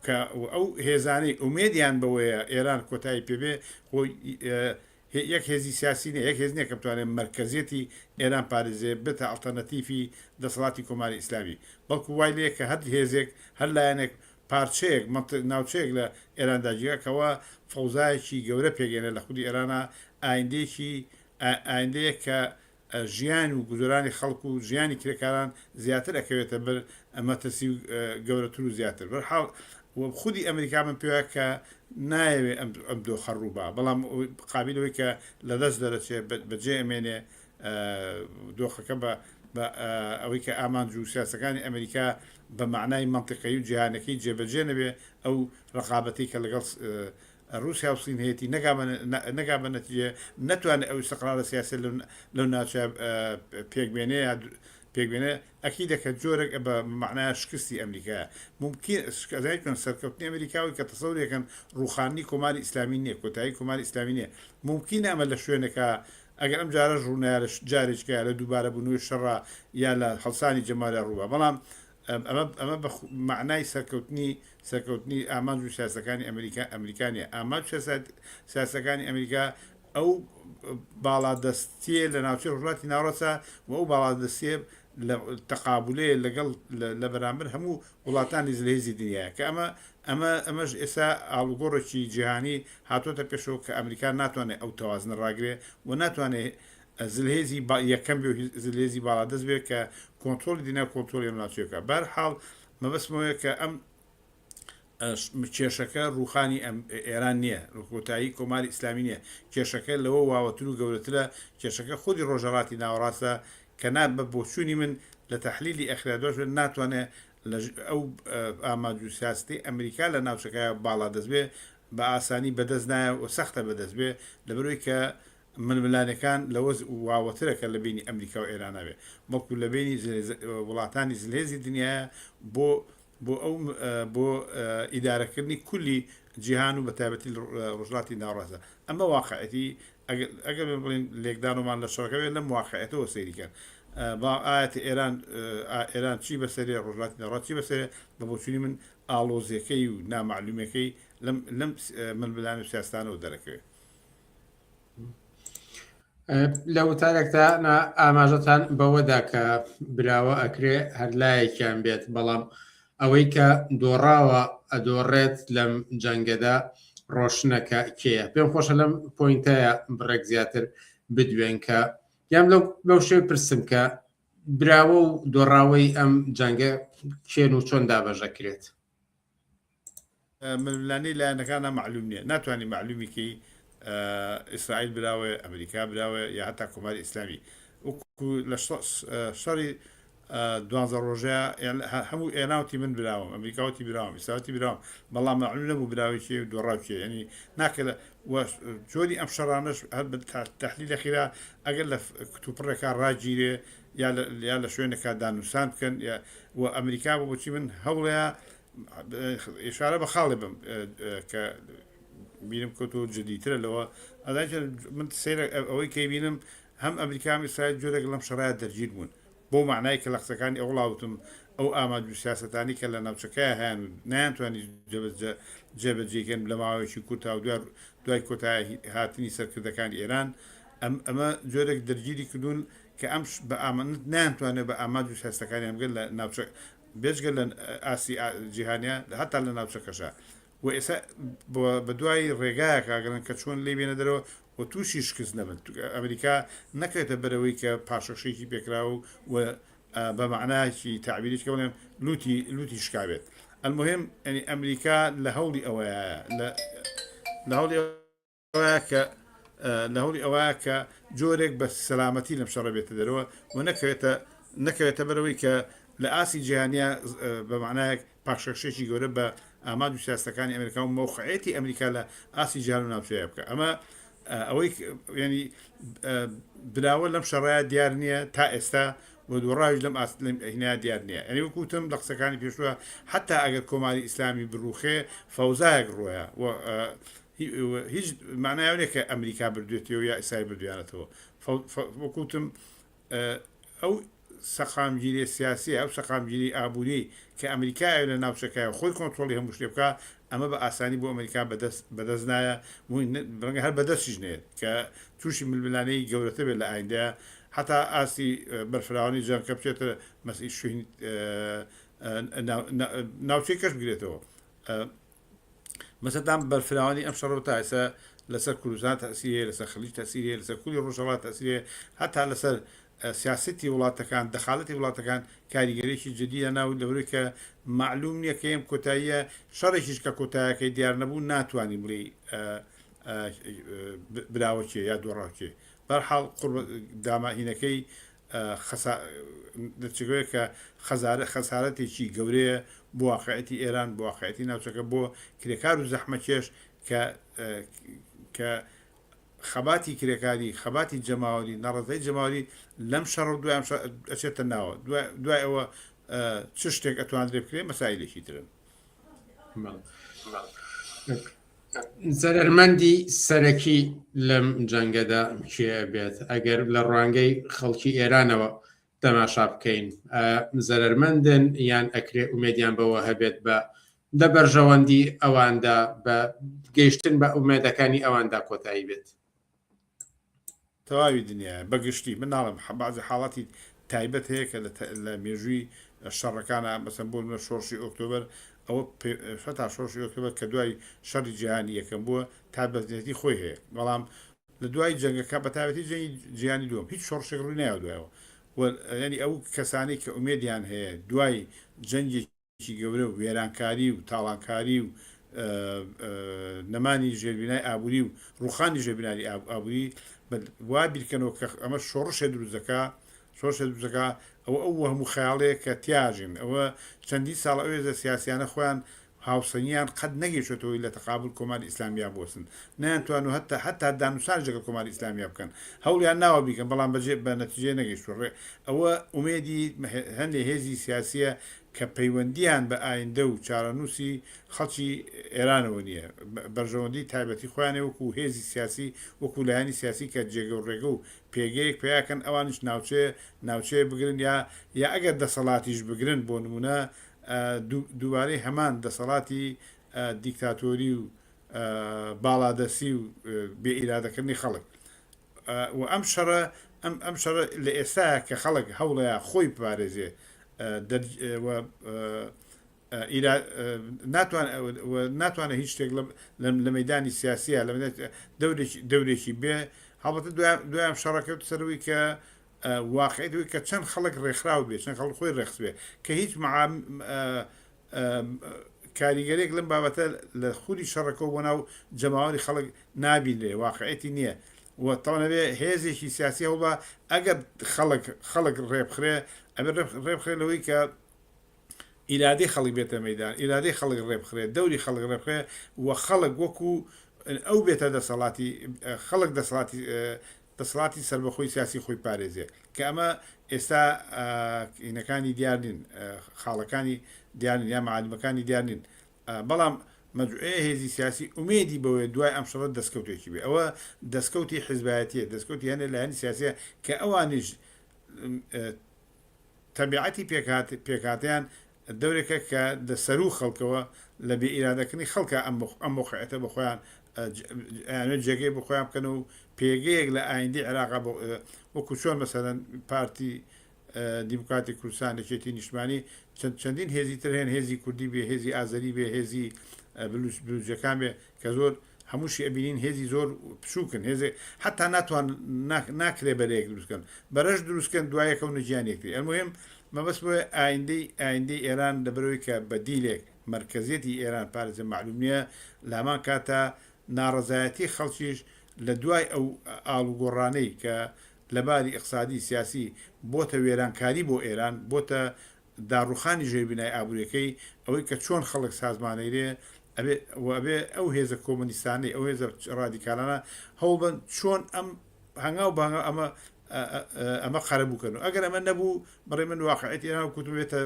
کە ئەو هێزانەی ئومێدیان بەوەیە ئێران کۆتایی پێ بێ، خۆ یەک هێزی سیاسی نیە، یەک هێز نیە کە بتوانێ مەرکەزیەتی ئێران پارێزێ، بێتە ئەڵتەرناتیفی دەسەڵاتی کۆماری ئیسلامی، بەڵکوو وای لێیە کە هەر هێزێک، هەر لایەنێک پارچەیەک، ناوچەیەک لە ئێران داگیرا کەوا فەوزایەکی گەورە پێکێنێ لە خودی ئێرانا، ئایندەیەکی ئایندەیەک کە ژیان و گوزەرانی خەڵک و ژیانی کرێکاران زیاتر ئەکەوێتە بەر مەترسی و گەورەتر و زیاتر. بەرحاڵ خودی ئەمریکا من پێوایە کە نایەوێ ئەم ئەم دۆخە ڕووبا، بەڵام قابیل ئەوەی کە لەدەست دەرەچێ بەجێ ئەمێنێ دۆخەکە بە. بە ئەوەی کە ئامانج و سیاسەکانی ئەمریکا بە مەعنای مەنتیقەیی و جیهانەکەی جێبەجێ نەبێ، ئەو ڕەقابەتەی کە لەگەڵ ڕووسیا و سین هەیەتی نەگا بە نەتیجە، نەتوانێ ئەو ئیستقرارە سیاسیە لەو ناوچەیە پێک بێنێ یا پێک بێنێ، ئەکیدە کە جۆرێک بە مەعنای شکستی ئەمریکایە. مومکین ئەزانیت چۆن سەرکەوتنی ئەمریکا ئەوەی کە تەسەوری ئەکەن ڕووخاندنی کۆماری ئیسلامی نییە، کۆتایی کۆماری ئیسلامی نییە. مومکینە ئەمە لە شوێنێکا ئەگەر ئەم جارەش ڕوونەیا لە جارێکیکە یا لە دووبارەبوونەوەی شەڕا یا لە هەڵسانی جەماوەریا ڕووبا بەڵام ئەمە ئەمە بە مەعنای سەرکەوتنی سەرکەوتنی ئامانج و سیاسەکانی ئەمریکا ئەمریکا نییە. ئامانج و سیاسەکانی ئەمریکا ئەو باڵادەستییە لە ناوچەی ڕۆژهەڵاتی ناوەڕاستە و ئەو باڵادەستییە لە تەقابولەیە لەگەڵ لە بەرامبەر هەموو وڵاتانی زلهێزی دنیایە کە ئەمە ئەمە ئەمەش ئێستا ئاڵوگۆڕێکی جیهانی هاتۆتە پێشەوە کە ئەمریکا ناتوانێت ئەو تەوازنە ڕاگرێ و ناتوانێت زلهێزی یەکەم بێ و زلهێزی باڵادەست بێ کە کۆنترۆڵی دنیا و کۆنترۆڵی ئەم ناوچەیە بکات. بەهەرحاڵ مەبەستمەوەیە کە ئەم کێشەکە ڕووخانی ئێران نییە، کۆتایی کۆماری ئیسلامی نییە، کێشەکە لەوە واوەتر و گەورەترە، کێشەکە خودی ڕۆژهەڵاتی ناوەڕاستە کە نا بە بۆچوونی من لە تەحلیلی ئەخیرا دواش ناتوانێ لە ئەو ئامانج و سیاسەتەی ئەمریکا لە ناوچەکە باڵادەست بێ بە ئاسانی بەدەست نایە و سەختە بەدەست بێ لەبەرئەوەی کە ململانێکان لەوە واوەترە کە لە بەینی ئەمریکا و ئێرانا بێ بەڵکو لە بەینی وڵاتانی زلهێزی دنیایە بۆ بۆ ئەو بۆ ئیدارەکردنی کولی جیهان و بە تایبەتی ڕۆژهەڵاتی ناوەڕاستدا. ئەمە واقعێتی ئەگەر ئەگەر بڵێین لێکدانەوەمان لە شەڕەکە بێت لەم واقعێتەوە سەیری کەن. بەڵام ئایا ئێران ئێران چی بەسەرێ ڕۆژهەڵاتی ناوەڕاست چی بەسەرێ بە بۆچوونی من ئاڵۆزیەکەی و نامەعلومیەکەی لەم لەم ململانێ و سیاسەتانەوە دەرەکەوێ. لە وتارێکدا ئاماژەتان بەوەدا کە براوە ئەکرێ هەر لایەکیان بێت بەڵام ئەوەی کە دۆڕاوە ئەدۆڕێت لەم جەنگەدا ڕۆشنەکە کێیە پێم خۆشە لەم پۆینتەیە بڕێک زیاتر بدوێن کە یان لەو لەو شێ پرسم کە براوە و دۆڕاوەی ئەم جەنگە کێن و چۆن دابەشەکرێت ململانێی لایەنەکانە مەعلوم نیە ناتوانی مەعلومی کەی ئیسرائیل براوەیە ئەمریکا براوەیە یا هەتا کۆماری ئیسلامی وەکو لە شەڕی دوانزە ڕۆژەیە هەموو ئێناوتی من براوم ئەمریکاوتی براوم ئیسراوتی براوم بەڵام مەعلوم نەبوو براوی کێ و دۆڕاو کێ ینی ناکرێت جۆری ئەم شەڕانەش هەر بە تەحلیل لە خیرا ئەگەر لە کتوپڕێکا ڕاگیرێ یا لە شوێنێکا دانوسان بکەن و ئەمریکا بۆ بۆچی من هەوڵەیە ئیشارە بە خاڵێ بم کە بیرم کەوتەوە جدیترە لەوە ئەزانی من سەیرە ئەوەی کەی بینم هەم ئەمریکا هەم ئیسرائیل جۆرێک لەم شەڕایە دەرگیر بوون بۆ معنای کە لە قسەکانی ئەوڵاوتم ئەو ئامانج و سیاسەتانی کە لە ناوچەکەی هەیان و نەیانتوانی جێبەجێکەن لە ماوەیەکی کورتا و دوای کۆتایی هاتنی سەرکردەکانی ئێران ئەم ئەمە جۆرێک دەرگیری کردوون کە ئەم بە ئامانج نەیانتوانێت بە ئامانج و سیاسەتەکانیان بگەن لە ناوچە بێجگە لە ئاستی جیهانیا هەتا لە ناوچەکەشا و ئێستا بە دوای ڕێگایەکا گەڕێن کە چۆن لێی بێنە دەرەوە و تووشی شکست نەبن ئەمریکا نەکەوێتە بەرەوەی کە پاشەکشەیەکی پێکراوە و بە مەعنایەکی تەعبیریش کە بڵێم لوتی لوتی شکابێت المهم یعنی ئەمریکا لە هەوڵی ئەوەیە لە لە هەوڵی ئەوەیە کە لە هەوڵی ئەوەیە کە جۆرێک بە سەلامەتی لەم شەڕە بێتە دەرەوە و نەکەوێتە نەکەوێتە بەرەوەی کە لە ئاستی جیهانیا بە معنایەک پاشەکشێکی گەورە بە ئامانج و سیاستەکانی ئەمریکا و مەوقعیەتی ئەمریکا لە ئاستی جیهان و ناوچەیە بکە ئەمە ئەوەی ینی براوە لەم شەڕایە دیار نییە تا ئێستا و دوڕاویش لەم ئاست هینا دیار نییە ئەنی وەکوتم لە قسەکانی پێشوە حتا ئەگەر کۆماری ئیسلامی بڕوخێ فەوزایەک ڕۆیە هیچ معنای ئەوە نیە کە ئەمریکا بردوێتەوە یا ئیسرائیل بردویانەتەوە وەکوتم ئەو سەقامگیری سیاسی ئەو سەقامگیری ئابووری کە ئەمریکا لە ناوچەکە خۆی کۆنترۆڵی هەموو شتێ بکە ئەمە بە ئاسانی بۆ ئەمریکا بەدەست بەدەست نایە ڕەنگە هەر بەدەستیش نێت کە تووشی ململانێی گەورەتر بێت لە ئایندەیە حتا ئاستی بەرفراوانی جەنگ کە بچێتە مەسی شوێن ناوچەی کەش بگرێتەوە مەسەدام بەرفراوانی ئەم شەڕە تا ئێستا لەسەر کوردستان تەئسیری هەیە، لەسەر خلیج تەئسیری هەیە، لەسەر کولی ڕۆژهەڵات تەئسیری هەیە، هەتا لەسەر سیاسەتی وڵاتەکان، دەخالەتی وڵاتەکان کاریگەریی جدی دانا و لەبەرئەوەی کە مەعلوم نییە کە ئەم کۆتاییە شەڕێکیش کە کۆتایەکەی دیار نەبوو ناتوانی بڵێی براوە کێ یا دۆڕاو کێ. بەرحاڵ قوڕ داماهینەکەی. خەسا دەچگەوەیە کە خەزارە خەسارەتێکی گەورەیە بۆ واقعیەتی ئێران بۆ واقعیەتی ناوچەکە بۆ کرێکار و زەحمەکێش کە کە خەباتی کرێکاری خەباتی جەماوەری ناڕەزایی جەماوەری لەم شەڕە و دوای ئەم شەڕ ئەچێتە ناوە دوای ئەوە چ شتێک ئەتواندرێ بکرێ مەسایلێکی ترن. زەرەرمەندی سەرەکی لەم جەنگەدا کێ ئەبێت ئەگەر لە ڕوانگەی خەڵکی ئێرانەوە تەماشا بکەین زەرەرمەندن یان ئەکرێ ئومێدیان بەوە هەبێت بە لە بەرژەوەندی ئەواندا بە گەیشتن بە ئومێدەکانی ئەواندا کۆتایی بێت؟ تەواوی دنیایە بە گشتی من ناڵێم بەعزی حاڵەتی تایبەت هەیە کە لە مێژووی شەڕەکانا مەسەن بۆ نمونە شۆڕشی ئۆکتۆبەر ئەوە هەتا شۆڕشی ئۆکتۆبەر کە دوای شەڕی جیهانی یەکەم بووە تایبەتێتی خۆی هەیە بەڵام لە دوای جەنگەکە بە تایبەتی جەنگی جیهانی دووەم هیچ شۆڕشێک ڕووی نایە دوایەوە و یعنی ئەو کەسانەی کە ئومێدیان هەیە دوای جەنگێکی گەورە و وێرانکاری و تاڵانکاری و نەمانی ژێربینای ئابووری و ڕووخانی ژێربیناری ئابووری وا بیرکەنەوە کە ئەمە شۆڕشێ دروست دەکا شۆڕشێ دروست دەکا ئەوە ئەو وەهم و خەیاڵەیە کە تیاژین ئەوە چەندین ساڵ ئەو هێزە سیاسیانە خۆیان هاوسەنگیان قەت نەگەیشتۆتەوەی لە تەقابل کۆماری ئیسلامیا بوەستن نەیانتوانوە هەتا هەتا دانوسانیش لەگەڵ کۆماری ئیسلامیا بکەن هەوڵیان ناوە بیکەن بەڵام بەجێ بە نەتیجەیە نەگەیشتوە ڕێ ئەوە ئومێدی هەندێ هێزی سیاسیە کە پەیوەندیان بە ئایندە و چارەنووسی خەڵکی ئێرانەوە نییە، بەرژەوەندی تایبەتی خۆیانە وەکوو هێزی سیاسی، وەکوو لایەنی سیاسی کە جێگە و ڕێگە و پێگەیەک پەیا کەن ئەوانیش ناوچەیە ناوچەیە بگرن یا یا ئەگەر دەسەڵاتیش بگرن بۆ نموونە دووبارەی هەمان دەسەڵاتی دیکتاتۆری و باڵادەستی و بێ ئیرادەکردنی خەڵک و ئەم شەڕە ئەم ئەم شەڕە لە ئێستایا کە خەڵک هەوڵەیە خۆی بپارێزێ و ناتوان ناتوانێت هیچ شتێک لە مەدانی سیاسیە لە دەورێکی دەورێکی بێ هەڵبەتە دوام شەڕەکەوت سەروی کە واقعیت کە چەند خەڵک ڕێکخراو بێ چەند خەڵک خۆی ڕێخست بێ کە هیچ کاریگەریەک لەم بابەتە لە خودی شەڕەکەوە بۆ ناو جەماوەری خەڵک نابینرێ، واقعیەتی نییە و تەوان ئەبێ هێزێکی سیاسی هەوڵبا ئەگەر خەڵک خەڵک ڕێبخرێ ئەبێ ڕێبخرێ لەوەی کە ئیرادەی خەڵک بێتە مەدان ئیرادەی خەڵک ڕێبخرێ دەوری خەڵک ڕێبخرێ و خەڵک وەکو ئەو بێتە دەسەڵاتی خەڵک دەسەڵاتی دەسەڵاتی سەربەخۆی سیاسی خۆی پارێزێ کە ئەمە ئێستا ئینەکانی دیار نین خاڵەکانی دیار نین یا معالمەکانی دیار نین بەڵام مەجوعەیە هێزی سیاسی ئومێدی بەوەیە دوای ئەم شەڕە دەستکەوتێکی بێ ئەوە دەستکەوتی حزبایەتیە دەستکەوتی هەنێ لایەنی سیاسیە کە ئەوانیش تەبیعەتی پێکهاتەیان دەورێکە کە لە سەروو خەڵکەوە لە بێ ئیرادەکردنی خەڵکا ئەم ئەم مەوقعیەتە بە خۆیان ئەیانەوێت جێگەی بۆ خۆیان بکەن و پێگەیەک لە ئایندەی عێراقا بۆ وەکو چۆن مەسەلەن پارتی دیموکراتی کوردستان یەکێتی نیشتمانی چەند چەندین هێزی تر هەن هێزی کوردی بێ هێزی ئازەری بێ هێزی بلوجەکان بێ کە زۆر هەمووشی ئەبینین هێزی زۆر بچووکن هێزێک حتا ناتوان ناکرێ بەرەیەک دروستکەن بەرەش دروستکەن دوایە کەونە گیان یەکتری المهم مەبەست بۆیە ئایندەی ئایندەی ئێران لەبەرەوەی کە بەدیلێک مەرکەزیەتی ئێران پارێزە مەعلوم نییە لامان کاتە ناڕەزایەتی خەڵکیش لە دوای ئەو ئاڵوگۆڕانەی کە لەباری ئیقسادی سیاسی بۆتە وێرانکاری بۆ ئێران بۆتە داڕوخانی ژێربینای ئابوریەکەی، ئەوەی کە چۆن خەڵک سازمانەیرێ ئەبێ و ئەبێ ئەو هێزە کۆمۆنیستانەی ئەو هێزە ڕادیکالانە هەوڵبەن چۆن ئەم هەنگاو بە هەنگاو ئەمە ئەمە قەرەبوو کەن و ئەگەر ئەمە نەبوو بەڕێ من واقعیەتی ئێران کوتم بێتە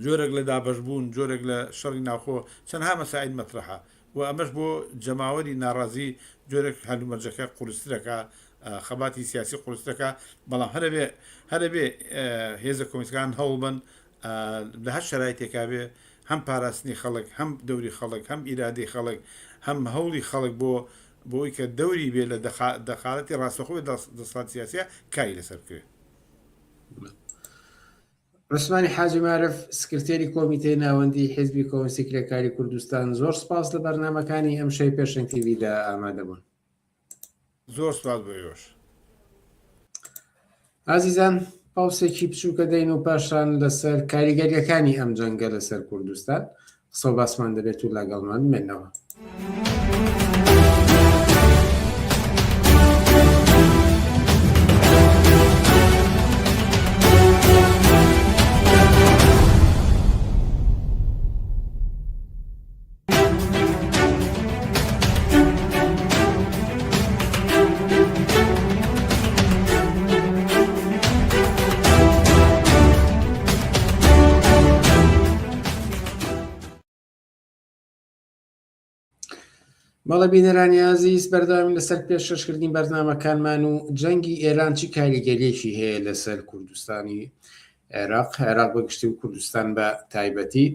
جۆرێک لە دابەشبوون جۆرێک لە شەڕی ناوخۆ چەندها مەسائیل مەترەحە و ئەمەش بۆ جەماوەری ناڕازی جۆرێک هەلومەرجەکە قورسترەکا، خەباتی سیاسی قورسترەکا، بەڵام هەرەبێ هەرەبێ هێزە کۆمۆنیستەکان هەوڵبەن لە هەر شەرایتێکا بێ هەم پاراستنی خەڵک، هەم دەوری خەڵک، هەم ئیرادەی خەڵک، هەم هەوڵی خەڵک بۆ بۆی کە دەوری بێ لە دەخالەتی ڕاستەوخۆ بێ دەسەڵاتی سیاسیە کاری لەسەر بکرێ. عوسمانی حاجی مارف سکرتێری کۆمیتەی ناوەندی حیزبی کۆمۆنیستی کرێکاری کوردستان زۆر سپاس لە بەرنامەکانی ئەمشەوی پێشەنگ تیڤیدا ئامادە بوون. زۆر سپاس بۆ ئێوەش. ئازیزان پاوسێکی بچووکە دەین و پاشان لەسەر کاریگەریەکانی ئەم جەنگە لەسەر کوردستان قسە و باسمان دەبێت و لەگەڵمان بمێنەوە. بەڵێ بینەرانی ئازیز بەردەوامی لەسەر پێشکەشکردنی بەرنامەکانمان و جەنگی ئێران چی کاریگەریەکی هەیە لەسەر کوردستانی عێراق عێراق بەگشتی و کوردستان بە تایبەتی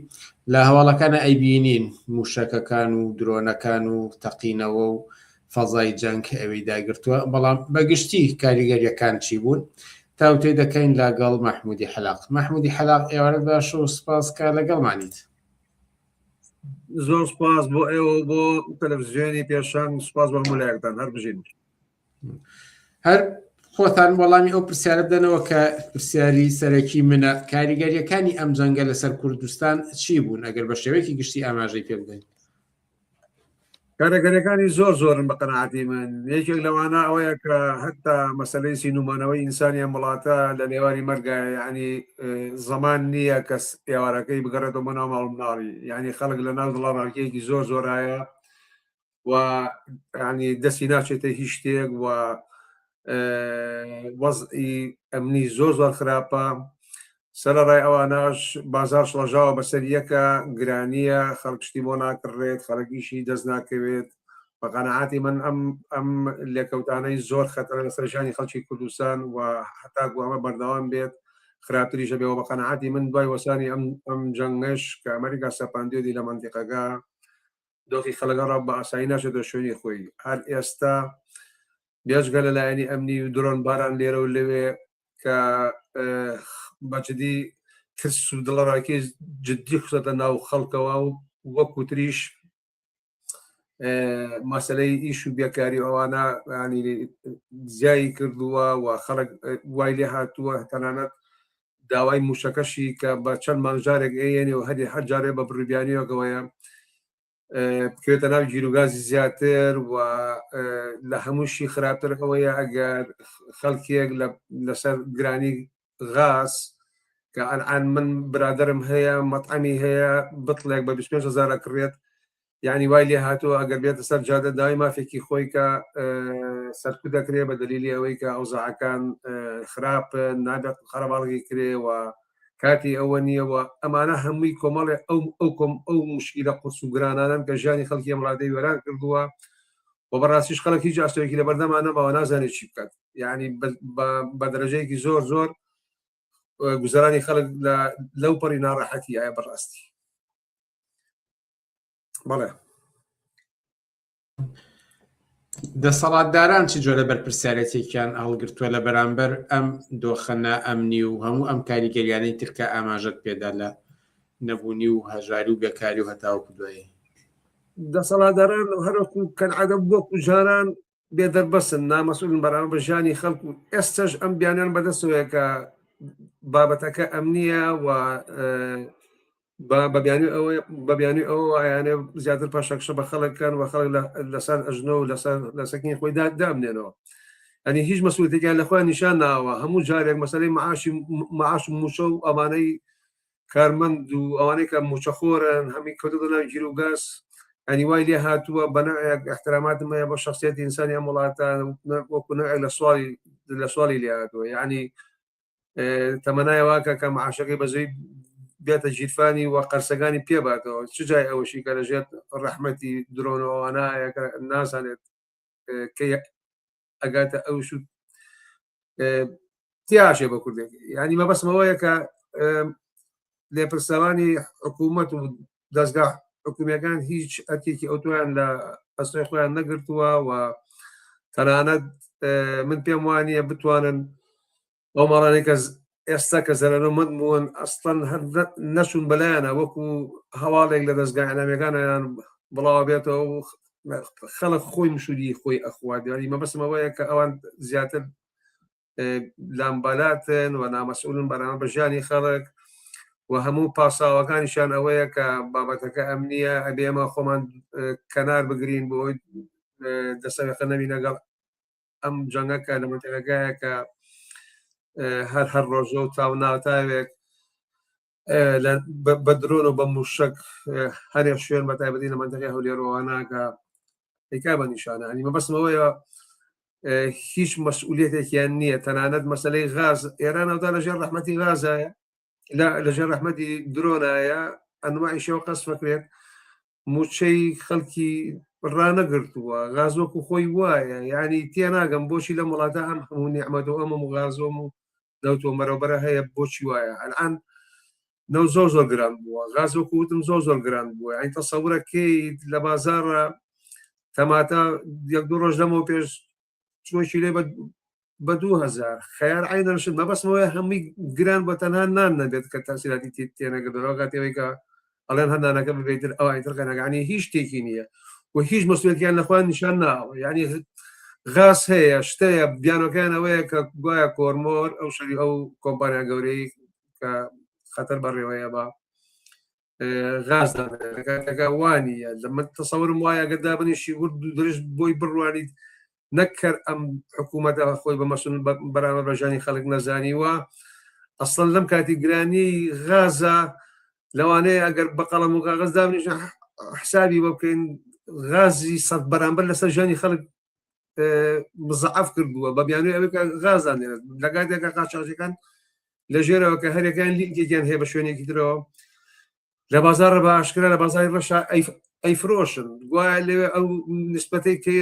لە هەواڵەکانە ئەیبینین موشەکەکان و درۆنەکان و تەقینەوە و فەزای جەنگ ئەوی داگرتووە بەڵام بەگشتی کاریگەریەکان چی بوون تاوتێ دەکەین لەگەڵ مەحمودی حەلاق مەحمودی حەلاق ئێوارەت باش و سپاس کە لەگەڵمانیت. زۆر سپاس بۆ ئێوە و بۆ تەلەڤزیۆنی پێشەنگ سپاس بۆ هەموو لایەکتان هەر بژین. هەر خۆتان وەڵامی ئەو پرسیارە بدەنەوە کە پرسیاری سەرەکی منە کاریگەریەکانی ئەم جەنگە لەسەر کوردستان چی بوون ئەگەر بە شێوەیەکی گشتی ئاماژەی پێ بدەین؟ کارەگەرەکانی زۆر زۆرن بە قەناعەتی من یەکێک لەوانە ئەوەیە کە هەتا مەسلەی سینومانەوەی ئینسانی ئەم وڵاتە لە لێواری مەرگایە یعنی زەمان نییە کەس ئێوارەکەی بگەڕێتەوە بۆ ناو ماڵ مناڵی یعنی خەڵک لە ناو دڵەڕاوکێکی زۆر زۆرایە و ینی دەستی ناچێتە هیچ شتێک و وەزعی ئەمنی زۆر زۆر خراپە سەرەڕای ئەوانەش بازاڕ شڵەژاوە بەسەر یەکە، گرانییە، خەڵک شتی بۆ ناکڕێت، خەڵک ئیشی دەست ناکەوێت. بە قەناعەتی من ئەم ئەم لێکەوتانەی زۆر خەتەرە لەسەر ژیانی خەڵکی کوردستان و هەتاکو ئەمە بەردەوام بێت خراپتریش دەبێت و بە قەناعەتی من دوای وەستانی ئەم ئەم جەنگەش کە ئەمریکا سەپاندوێتی لە مەنتیقەکە دۆخی خەڵک ڕا بە ئاسایی ناچێتە شوێنی خۆی هەر ئێستا بێجگە لە لایەنی ئەمنی و درۆن باران لێرە و لەوێ کە بەجددی ترس و دڵەڕاکێ جددی خستە ناو خەڵکەوە و وەکو تریش مەسلەی ئیش و بێکاری ئەوانە ینی زیایی کردووە و خەڵک وای لێ هاتووە تەنانەت داوای موشەکەشی کە بە چەند مانگجارێک ئەیەنێ و هەری هەر جارێ بە بڕیبیانیەکەوەیە بکەوێتە ناو گیروگازی زیاتر و لە هەمووشی خراپتر ئەوەیە ئەگەر خەڵکێک لەسەر گرانی غاز کە ئەلان من برادرم هەیە مەطعەمی هەیە بتڵێک بە 25 هزار ئەکڕێت یعنی وای لێ هاتووە ئەگەر بێتە سەر جادە داوای مافێکی خۆی کە سەرکوت دەکرێ بە دلیلی ئەوەی کە ئەوزاعەکان خراپ نابێت قەرەباڵغی کرێ و کاتی ئەوە نییە و ئەمانە هەمووی کۆمەڵێ ئەو ئەو کۆم ئەو مشکیلە قورس و گرانانن کە ژیانی خەڵکی ئەم وڵاتەی وێران کردووە و بەڕاستیش خەڵک هیچ ئاسۆیەکی لەبەردەما نەماوە نازانێت چی بکات یعنی بە دەرەجەیەکی زۆر زۆر گوزەرانی خەڵک لەو پەڕی ناڕەحەتی ئایا بەڕاستی بەڵێ دەسەڵاتداران چ جۆرە بەرپرسیارەتێکیان هەڵگرتووە لە بەرامبەر ئەم دۆخە نائەمنی و هەموو ئەم کاریگەریانەی تر کە ئاماژەت پێدا لە نەبوونی و هەژاری و بێکاری و هەتاوەکو دوایی؟ دەسەڵاتداران هەروەکو کەلعادە وەکو جاران بێ دەربەستن، نامەسئولن بەرامبەر بە ژیانی خەڵک و ئێستەش ئەم بیانیان بەدەستەوەیە کە بابەتەکە ئەمنییە و بە بیانوی ئەوە بە بیانوی ئەوە ئەیانێ زیاتر پاشەکشە بە خەڵک کەن و خەڵک لەسەر ئەژنۆ و لەسەر لەسەکنی خۆی دابنێنەوە ئەنی هیچ مەسئولیەتێکیان لە خۆیان نیشان ناوە هەموو جارێک مەسەلەی معاشی معاش و موچە و ئەمانەی کارمەند و ئەوانەی کە موچەخۆرن هەمی کەوتە ناو گیروگاز ئەنی وای لێ هاتووە بە نەوعێک احتراماتم هەیە بۆ شخصیەتی ئینسانی ئەم وڵاتە وەکو نەوعێک لە سواڵی لە سواڵی لێ هاتووە یعنی تەمەنای واکە کە معاشەکەی بەزەوی بێتە ژیرفانی و قەرسەکانی پێباتەوە چ جای ئەوەشی کە لەژێر ڕەحمەتی درۆن و ئەوانە کە نازانێت کە ئەگاتە ئەو شوت تیاشێ بە کوردێک ینی مەبەستمەوەیە کە لێپرسراوانی حکوومەت و دەستگا حکومیەکان هیچ ئەرکێکی ئەوتۆیان لە ئەستۆی خۆیان نەگرتووە و تەنانەت من پێم وانە بتوانن ئەو ماڵانەی کە ئێستا کە زەرەرمەند بوون ئەستەن هەر نەچوون بەلایەنە وەکو هەواڵێک لە دەستگا ئەلامیەکانیان بڵاوە بێتەوە و خەڵک خۆی مشوری خۆی ئەخوات یاری مەبەستم ئەوەیە کە ئەوان زیاتر لامبالاتن و نامەسئولن بەرامبەر بە ژیانی خەڵک و هەموو پاساوەکانیشان ئەوەیە کە بابەتەکە ئەمنیە ئەبێ ئێمە خۆمان کەنار بگرین بۆ ئەوەی دەسەوێخە نەبین لەگەڵ ئەم جەنگە کە لە مەنتیقەکەیە کە هەر هەر ڕۆژە و تاو ناتاوێک بە درۆن و بە موشک هەرێ شوێن بە تایبەتی لە مەنتەقەی هەولێرەوە کە ئەیکا بە نیشانە ئەنی مەبەستمەوەیە هیچ مەسئولێتێکیان نییە تەنانەت مەسلەی غاز ئێران ئەودا لەژێر ڕەحمەتی غازایە لەژێر ڕەحمەتی درۆنایە ئەنواعی شێوە قەسفەکرێت موچەی خەڵکی ڕانەگرتووە غاز وەکو خۆی وایە یعنی تێناگەم بۆچی لەم وڵاتە ئەم هەموو نیعمەت و ئەم هەموو غازۆم و نەوت و مەرەوبەرە هەیە بۆچی وایە ئەلان نەو زۆر زۆر گران بووە غاز وەکو وتم زۆر زۆر گران بووە یعنی تەسەورە کەیت لە بازاڕە تەماتە یەک دوو ڕۆژ لەمەوە پێش چۆکی لێ بە بە 2000 خەیار عینەن شت مەبەستمەوەیە هەمووی گران بە تەنها نان نەبێت کە تاسیراتی تێ تێنەگردەوە کاتێوەی کە ئەڵێن هەر نانەکە ببێتر ئەوانی تر قەنەکانی هیچ شتێکی نییە و هیچ مەسئولیەتیان لە خۆیان نیشان ناوە یعنی غاز هەیە شتەیە بیانۆکەیان ئەوەیە کە گوایە کۆرمۆر ئەو شەری ئەو کۆمپانیا گەورەی کە خەتەر بەڕێوەیە بە غاز دادەنێت وانە لە من تەسەورم وایە گەر دابنیشی ورد و درشت بۆی بڕوانیت نەکەر ئەم حکوومەتە خۆی بە مەسون بەرامبەر بە ژیانی خەڵک نەزانیوە ئەسڵەن لەم کاتی گرانی غازە لەوانەیە ئەگەر بە قەڵەم و کاغەز دابنیشن حسابی بۆ بکەین غازی سەد بەرامبەر لەسەر ژیانی خەڵک مزعف کردووە بە بیانوی ئەوەی کە غازان دێنێت لە کاتێکە قاچاخچیەکان لە ژێرەوە کە هەرێکیان لینکێکیان هەیە بە شوێنێکی ترەوە لە بازاڕە بە ئاشکرا لە بازاری ڕەشا ئەیفرۆشن گوایە لەوێ ئەو نسبەتەی کە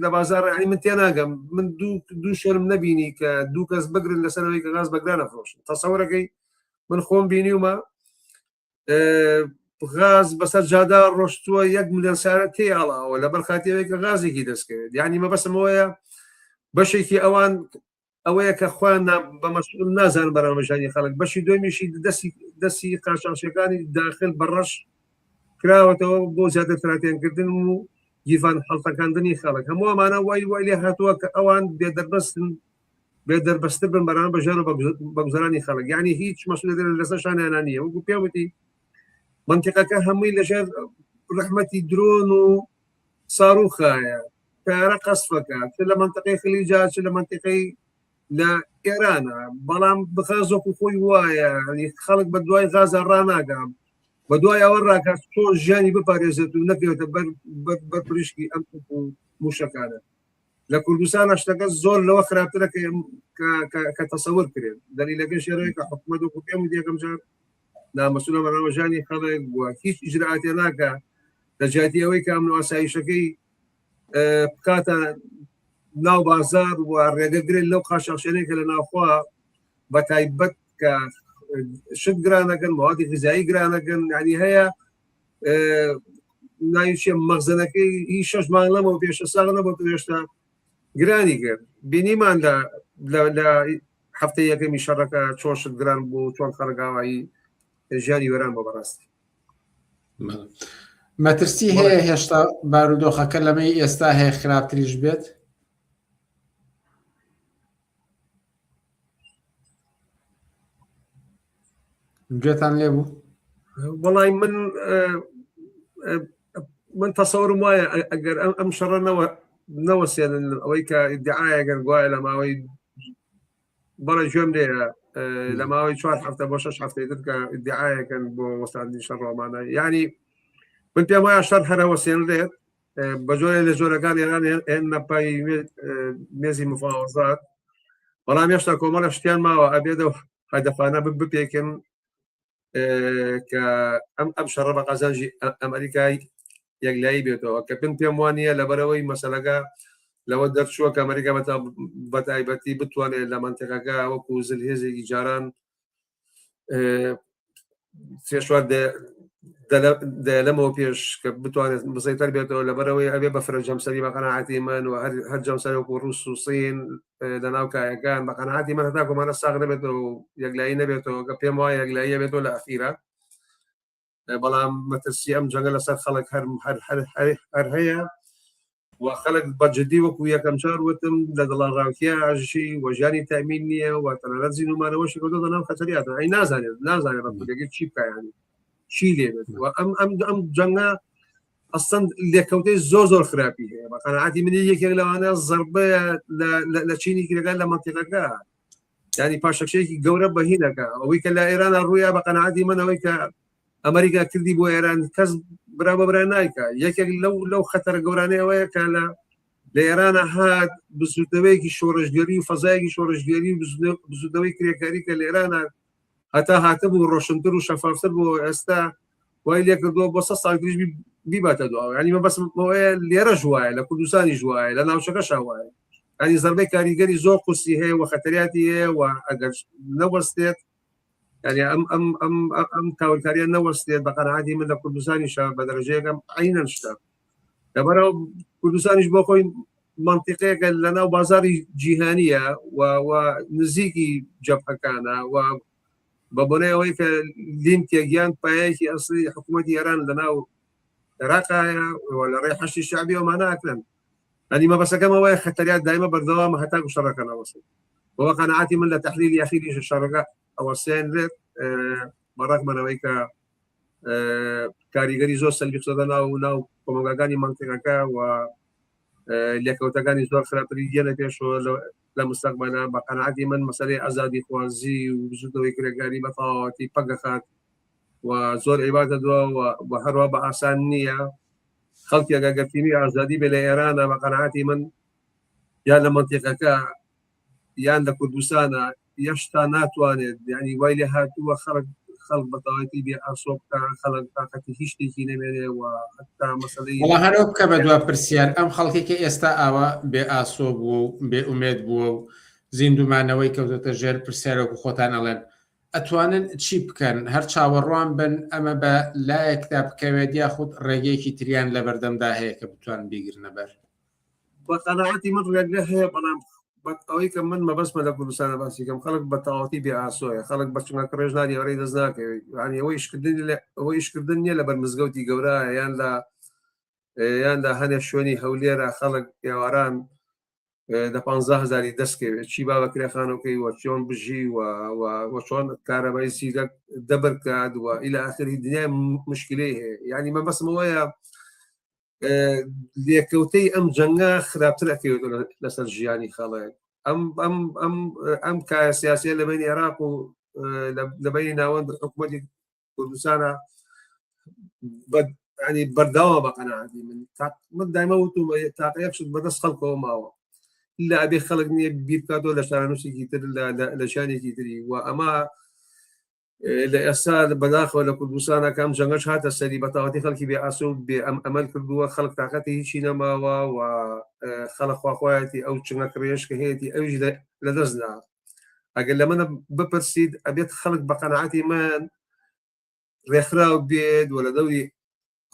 لە بازار ینی من تێناگەم من دوو دوو شەرم نەبینی کە دوو کەس بگرن لەسەرەوەی کە غاز بەگران ئەفرۆشن تەسەورەکەی من خۆم بینیومە غاز بەسەر جادا ڕۆشتووە یەک ملیۆن سارە تێیاڵاوە لەبەر خاتیەوەی کە غازێکی دەستکەوێت یعنی مەبەستمەوەیە بەشێکی ئەوان ئەوەیە کە خۆیان بە مەسئول نازان بەرامەژانی خەڵک بەشی دومیشی دەستی دەستی قاچاخچیەکانی داخل بەڕەش کراوەتەوە بۆ زیاتر فراتێنکردن و گیفان هەڵتەکاندنی خەڵک هەموو ئەمانە وای وای لێ هاتووە کە ئەوان بێدەربەستن بێ دەربەستر بن بەرام بە ژیان و بە گوزەرانی خەڵک یعنی هیچ مەسئولیەت لەسەر شانیانە نییە وەکو پێم وتی منتیقەکە هەمووی لەژێر ڕەحمەتی درۆن و ساروخایە تارە قەسفەکە چ لە منتەقەی خلیجا چ لە منتیقەی لە ئێرانە بەڵام بخاز وەکو خۆی وایە خەڵک بە دوای غازە ڕناگام بە دوای ئەوە ڕاکات چۆن ژیانی بپارێزێت و نەکەوێتە بەر بەر پریشکی ئەم موشەکانە لە کوردستان شتەکە زۆر لەوە خراپترە کە تەسەور کرێت دەلیلەکە شێرەیە کە حکوومەت وەکو پێم یەکەم جار نامەسولە بەرامەژانی خەڵک بووە هیچ ئیجراتێ ناکە لە جیاتی ئەوەی کە ئەمن ئاسایشەکەی بکاتە ناو بازار و ڕێگە گرێت لەو قاچاخچێنەی کە لە ناوخوا بە تایبەت کە شت گرانەکەن موادی غذایی گرانەکەن ینی هەیە ناوی چیە مەخزنەکەی هی شەش مانگ لەمەوە پێشە ساغ نەبوو تو هێشتا گرانی کرد بینیمان لە لە هەفتە یەکەمی شەڕەکە چۆن شت گران بوو چۆن خەڵک ئاوایی ژیانی وێران بۆ بەڕاستی مەترسی هەیە هێشتا بارودۆخەکە لەمەی ئێستا هەیە خراپتریش بێت گوێتان لێ بوو وەڵی من من تەسەورم وایە ئەگەر ئەم شەڕە نەوە نەوەسێنن ئەوەی کە ئیدعاەگەر گوایە لە ماوەی بەڵێ گوێم لێ لە ماوەی چوار هەفتە بۆ شش هەفتەی تر کە ئیدعاەکەن بۆ وەستاندنی شەڕ ڕۆمانە ینی من پێم وایە شەڕ هەرەوەسێنرێت بە جۆرێ لە جۆرەکان ئێران هێنە پای مێزی مفاوەزات بەڵام هێشتا کۆمەڵە شتیان ماوە ئەبێتەوە هەدەفانە بپێکن کە ئەم ئەم شەڕە بە قازانجی ئەمریکای یەکلایی بێتەوە کە پن پێم وانە لەبەرەوەی مەسەلەکە لەوە دەرچووە کە ئەمریکا بە تایبەتی بتوانێت لە منتیقەکە وەکو زلهێزێکی جاران سێ چوار دەلەمەوە پێش کە بتوانێت مسەیتەر بێتەوە لەبەرەوەی ئەبێ بە فرە جەمسەری بە قەناعەتی من و هەر جەمسەر وەکو ڕوس و سین لە ناو کایەکان بە قەناعەتی من هەتا کۆمانە ساغ نەبێتەوە و یەکلایی نەبێتەوە کە پێم وایە یەکلایی بێتەوە لە ئەخیرا بەڵام مەترسی ئەم جەنگە لەسەر خەڵک هەر هەر هەر هەر هەیە و خەڵک بە جدی وەکو یەکەم جار وتم لە دڵەڕاوکیە ئاژی و ژیانی تامین نییە و تەنانەت زیندوومانەوەشی کەوتۆتە ناو خەتەریاتە ئەی نازانێت نازانێت بە کوردەکەی چی بکایانی چی لێ بێت و ئەم ئەم ئەم جەنگە ئەسڵەن لێکەوتەی زۆر زۆر خراپی هەیە بە قەناعەتی من یەکێک لەوانە زەربەیە لە چینی کرێکار لە مەنتیقەکە ینی پاشەکشەیەکی گەورە بەهینەکە ئەوەی کە لە ئێرانە ڕوویا بە قەناعەتی من ئەوەی کە ئەمریکا کردی بۆ ئێران کەس برا بە برا نایکا یەکێک لەو لەو خەتەرە گەورانەی ئەوەیە کە لە لە ئێرانە هات بزوتنەوەیەکی شۆڕشگێری و فەزایەکی شۆڕشگێری و بزوتنەوەی کرێکاری کە لە ئێرانە هەتا هاتبوو ڕۆشنتر و شەفافتر بۆ ئێستا وای لێکردووە بۆ سە ساڵ تریش بیباتە دواوە ینی مەبەستم ئەوەیە لێرەش وایە لە کوردستانیش وایە لە ناوچەکەشا وایە ینی زەربەی کاریگەری زۆر قورسی هەیە و خەتەریاتی هەیە و ئەگەر نەوەستێت یعنی ئەم ئەم ئەم ئەم کاولکاریە نەوەستێت بە قەناعەتی من لە کوردستانیشە بە دەرەجەیەکەم عینەن شتە لەبەرەوە کوردستانیش بۆ خۆی منطقەیەکە لە ناو بازاری جیهانیە و و نزیکی جەبهەکانە و بە بۆنەی ئەوەی کە لینکێک یان پایەکی ئەسلی حکوومەتی ئێران لە ناو عێراقایە و لە ڕێی حەشی شعبی ئەومانە ئەکرن ئەنی مەبەسەکەم ئەوەیە خەتەریات دایمە بەردەوامە هەتاکو شەڕەکە نەوەستێت بەوە قەناعەتی من لە تەحلیلی ئەخیریش شەڕەکە ئەوەسێنرێت بە ڕەغمەنەوەی کە کاریگەری زۆر سەلبی خستە ناو ناو کۆمەڵگاکانی مەنتیقەکە و لێکەوتەکانی زۆر خراپتری دێنە پێشەوە لە مستەقبەلا بە قەناعەتی من مەسەلەی ئازادیخوازی و بزوتنەوەی کرێکاری بە تەواوەتی پەکدەخات و زۆر عیباتە دوا و هەروە بە ئاسان نییە خەڵکێک ئەگەر تیمی ئازادی بێ لە ئێرانە بە قەناعەتی من یان لە مەنتیقەکە یان لە کوردستانە یەشتا ناتوانێت یعنی وای لێ هاتووە خەڵک خەڵک بەتەواوەتی بێ ئاسۆ بکە خەڵک تاقەتی هیچ شتێکی نەمێنێ و حتا مەسەلەی وەڵا هەر ئەو بکە بە دوا پرسیار ئەم خەڵکی کە ئێستا ئاوا بێ ئاسۆ بووە و بێ ئومێد بووە و زیندوومانەوەی کەوتۆتە ژێر پرسیار وەکو خۆتان ئەڵێن ئەتوانن چی بکەن هەر چاوەڕوان بن ئەمە بە لایەکدا بکەوێت یاخود ڕێگەیەکی تریان لەبەردەمدا هەیە کە بتوانن بیگرنە بەر؟ بە قەناعەتی من ڕێگە هەیە بەڵام ئەوەی کە من مەبەستمە لە کوردستانە باسی کەم خەڵک بە تەواوەتی بێ ئاسۆیە خەڵک بە چنگە کڕێژ نانی ئەوەی دەست ناکەوێت یعنی ئەوە ئیشکردن ئەوە ئیشکردن نییە لەبەر مزگەوتی گەورە یان لە یان لە هەنێ شوێنی هەولێرە خەڵک ئێواران دە 15 هزاری دەستکەوێت چی با بە کرێخانەکەی وە چۆن بژی و و چۆن کارەبای زیرەک دەبرکات و ئیلە ئاخری دنیای مشکلەی هەیە یعنی مەبەستمەوەیە لێکەوتەی ئەم جەنگە خراپتر ئەکەوێت لەسەر ژیانی خەڵک ئەم ئەم ئەم ئەم کایە سیاسیە لە بین عێراق و لە بینی ناوەند حکوومەتی کوردستانە ینی بەردەوام بە قەناعەتی من من دایمە وتومە تاقە یەک شت بەدەست خەڵکەوە ماوە لە ئەبێ خەڵک نییە بیر بکاتەوە لە چارەنووسێکی تر لە ژیانێکی تری و ئەمە لە ئێستا بەداخەوە لە کوردستانە کام جەنگەش هاتە سەری بەتاوەتی خەڵکی بێ ئاسۆ بێ ئەم ئەمەل کردووە خەڵک تااقەتی هیچی نەماوە و خەڵک خواخوایەتی ئەو چنگە کڕێش کە هەیەی ئەویش لە دەستدا ئەگەر لە منە بپرسید ئەبێت خەڵک بە قەنەعاتی من ڕێکخراو بێت و لە دەوری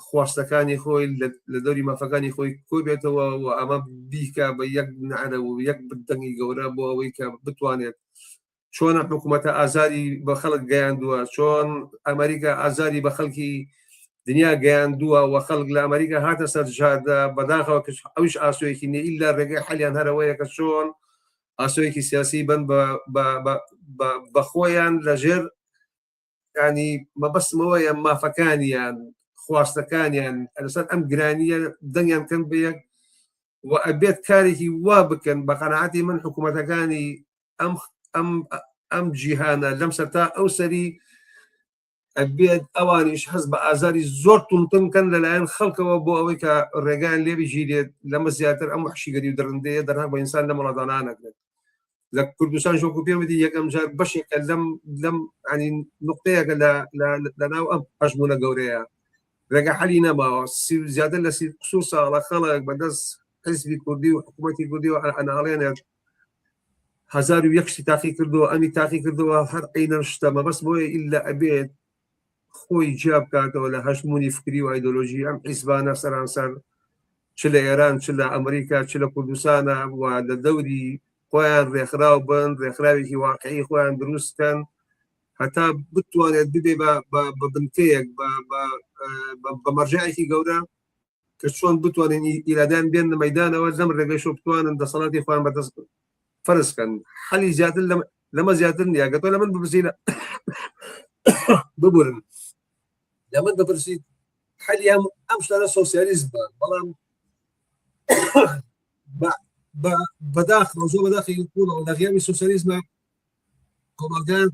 خواستەکانی خۆی لە دەوری مافەکانی خۆی کۆبێتەوە و ئەمە بیکە بە یەک نعرە و یەک دەنگی گەورە بۆ ئەوەی کە بتوانێت چۆن ئەم حکوومەتە ئازاری بە خەڵک گەیاندووە چۆن ئەمریکا ئازاری بە خەڵکی دنیا گەیاندووە و خەڵک لە ئەمریکا هاتە سەر جادە بەداخەوە کە ئەوش ئاسۆیەکی نیە ئیلا ڕێگەی حەلیان هەرەوەیە کە چۆن ئاسۆیەکی سیاسی بن بە خۆیان لەژێر ینی مەبەستمەوەیە مافەکانیان خواستەکانیان لەسەر ئەم گرانیە دەنگیان کەم بەیەک و ئەبێت کارێکی وا بکەن بە قەنەعاتی من حکوومەتەکانی ئەم ئەم ئەم جیهانە لەم سەر تا ئەو سەری ئەبێت ئەوانیش هەست بە ئازاری زۆر تونتن کەن لەلایەن خەڵکەوە بۆ ئەوەی کە ڕێگایان لێ بگیرێت لەمە زیاتر ئەم وحشیگەری و دڕندەیە دەرهەق بە ئینسان لەم وڵاتانە نەکرێت لە کوردستان وەکو پێم وتی یەکەم جار بەشێکە لەم لەم ینی نقطەیەکە لە لە ناو ئەم هەژموونە گەورەیە ڕێگە حەلی نەماوە زیاتر لە سی قسوور ساڵە خەڵک بەدەست حزبی کوردی و حکوومەتی کوردی و ئەناڵێنێت 1001 شتی تاقی کردەوە ئەمی تاقی کردەوە هەر عینەن شتە مەبەست بۆیە ئیلا ئەبێت خۆی جیا بکاتەوە لە هەژموونی فکری و ئایدۆلۆژی ئەم حیزبانە سەرانسەر چ لە ئێران چ لە ئەمریکا چ لە کوردستانە و لە دەوری خۆیان ڕێکخراو بن ڕێکخراوێکی واقعی خۆیان دروست کەن هەتا بتوانێت ببێ بە بنکەیەک بە مەرجعێکی گەورە کە چۆن بتوانن ئیرادیان بێن لە مەدانەوە لەم ڕێگەیشەوە بتوانن دەسەڵاتی خۆیان بەدەست فەرز کەن حەلی زیاتر لەمە زیاتر نییە گە تۆ لە من بپرسی ببورن لە من بپرسیت حەلی ئەم ئەم شتانە سۆسیالیزم بە بەڵام بەداخەوە زۆر بەداخی قوڵەوە لە غیابی سۆسیالیزمە کۆمەڵگایان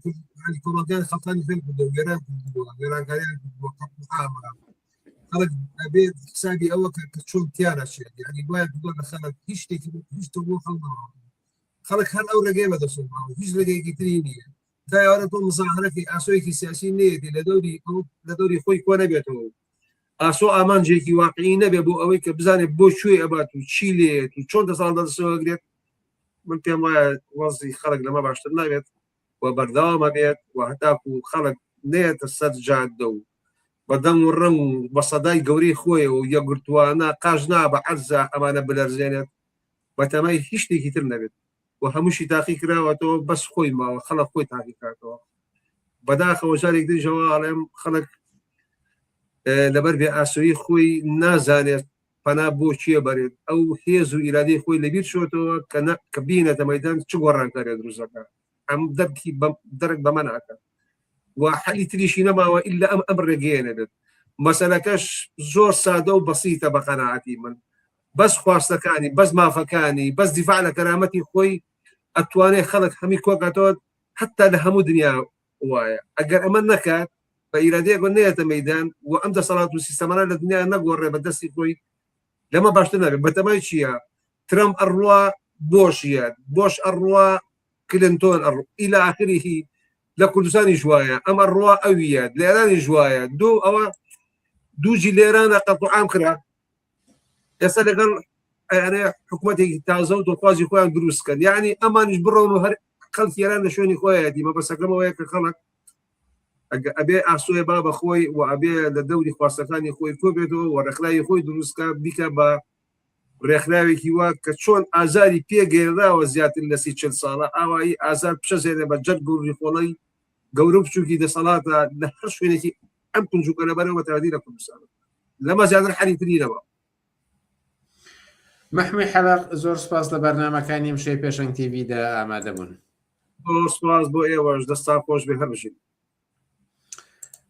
کۆمەڵگایان خەڵکانی فێر کردووە وێران کردووە وێرانکاریان کردووە قەتڵ عامە خەڵک ئەبێت حسابی ئەوە کە کە چۆن تیا نەچێت یعنی وایە کردووە لە خەڵک هیچ شتێکی هیچ تۆ بۆ خەڵک نەماوە خەڵک هەر ئەو ڕێگەیە بەدەستەوە ماوە هیچ ڕێگەیەکی تری نییە تا ئێوارە تۆ مزاهرەکەی ئاسۆیەکی سیاسی نەیەتی لە دەوری ئەو لە دەوری خۆی کۆ نەبێتەوە. ئاسۆ ئامانجێکی واقعی نەبێ بۆ ئەوەی کە بزانێت بۆ کوێ ئەبات و چی لێت و چۆن دەسەڵات بەدەستەوە گرێت من پێم وایە وەزی خەڵک لەمە باشتر نابێت و بەردەوامە بێت و هەتاکو خەڵک نێتە سەر جادە و بە دەنگ و ڕەنگ و بە سەدای گەورەی خۆی و یەکگرتووانە قاژ نا بە عەرزا ئەمانە بلەرزێنێت بەتەمای هیچ شتێکی تر نەبێت و هەمووشی تاقی کراوەتەوە بەس خۆی ماوە خەڵک خۆی تاقی کاتەوە بەداخەوە جارێک دریژەوە ئەڵێم خەڵک لەبەر بێ ئاسۆیی خۆی نازانێت پەنا بۆ کێ بەرێت ئەو هێز و ئیرادەی خۆی لەبیر چۆتەوە کە کە بینێتە مەدان چ گۆڕانکاریە دروستەکە ئەم دەرکی دەرک بەمە ناکە و حەلی تریشی نەماوە ئللا ئەم ئەم ڕێگەیە نەبێت مەسەلەکەش زۆر سادە و بەسیتە بە قەناعەتی من بەس خواستەکانی بەس مافەکانی بەس دیفاع لە کەرامەتی خۆی ئەتوانێت خەڵک هەمی کۆکاتەوە حتا لە هەموو دنیا وایە ئەگەر ئەمە نەکات بە ئیرادەیەک نێتە مەدان و ئەم دەسەڵات و سیستەمانە لە دنیا نەگۆڕێ بە دەستی خۆی لەمە باشتر نابێت بەتەمای چییە ترەمپ ئەڕوا بۆشیە بۆش ئەڕوا کلنتۆن ئەڕ ئیلا ئاخریهی لە کوردستانیش وایە ئەم ئەڕوا ئەویە لە ئێرانیش وایە دوو ئەوە دووجی لێرانە قەتڵ عام کرا ئێستا لەگەڵ ئەیانێ حکوومەتێکی تازە و دڵخوازی خۆیان دروست کەن یعنی ئەمانیش بڕۆن و هەر خەڵکی ئێران لە شوێنی خۆیەتی مەبەسەکەمەوەیە کە خەڵک ئەبێ ئاسۆیە با بە خۆی و ئەبێ لە دەوری خواستەکانی خۆی کۆ بێتەوە و ڕێکخراوی خۆی دروستکە بیکە بە ڕێکخراوێکی وا کە چۆن ئازاری پێگەێنراوە زیاتر لە سی چل ساڵە ئاوایی ئازار بچەزێنێ بە جەرگ و ڕیخۆڵەی گەورە و بچووکی دەسەڵاتە لە هەر شوێنێکی ئەم کنجوکە لەبەرەوە تادی لە کوردستان لەمە زیاتر حەلی تری نەما. مەحمی حەلەق زۆر سپاس لە بەرنامەکانی ئەمشەوی پێشەنگ تیڤیدا ئامادە بوون. زۆر سپاس بۆ ئێوەش دەستان خۆش بێ هەر بژین.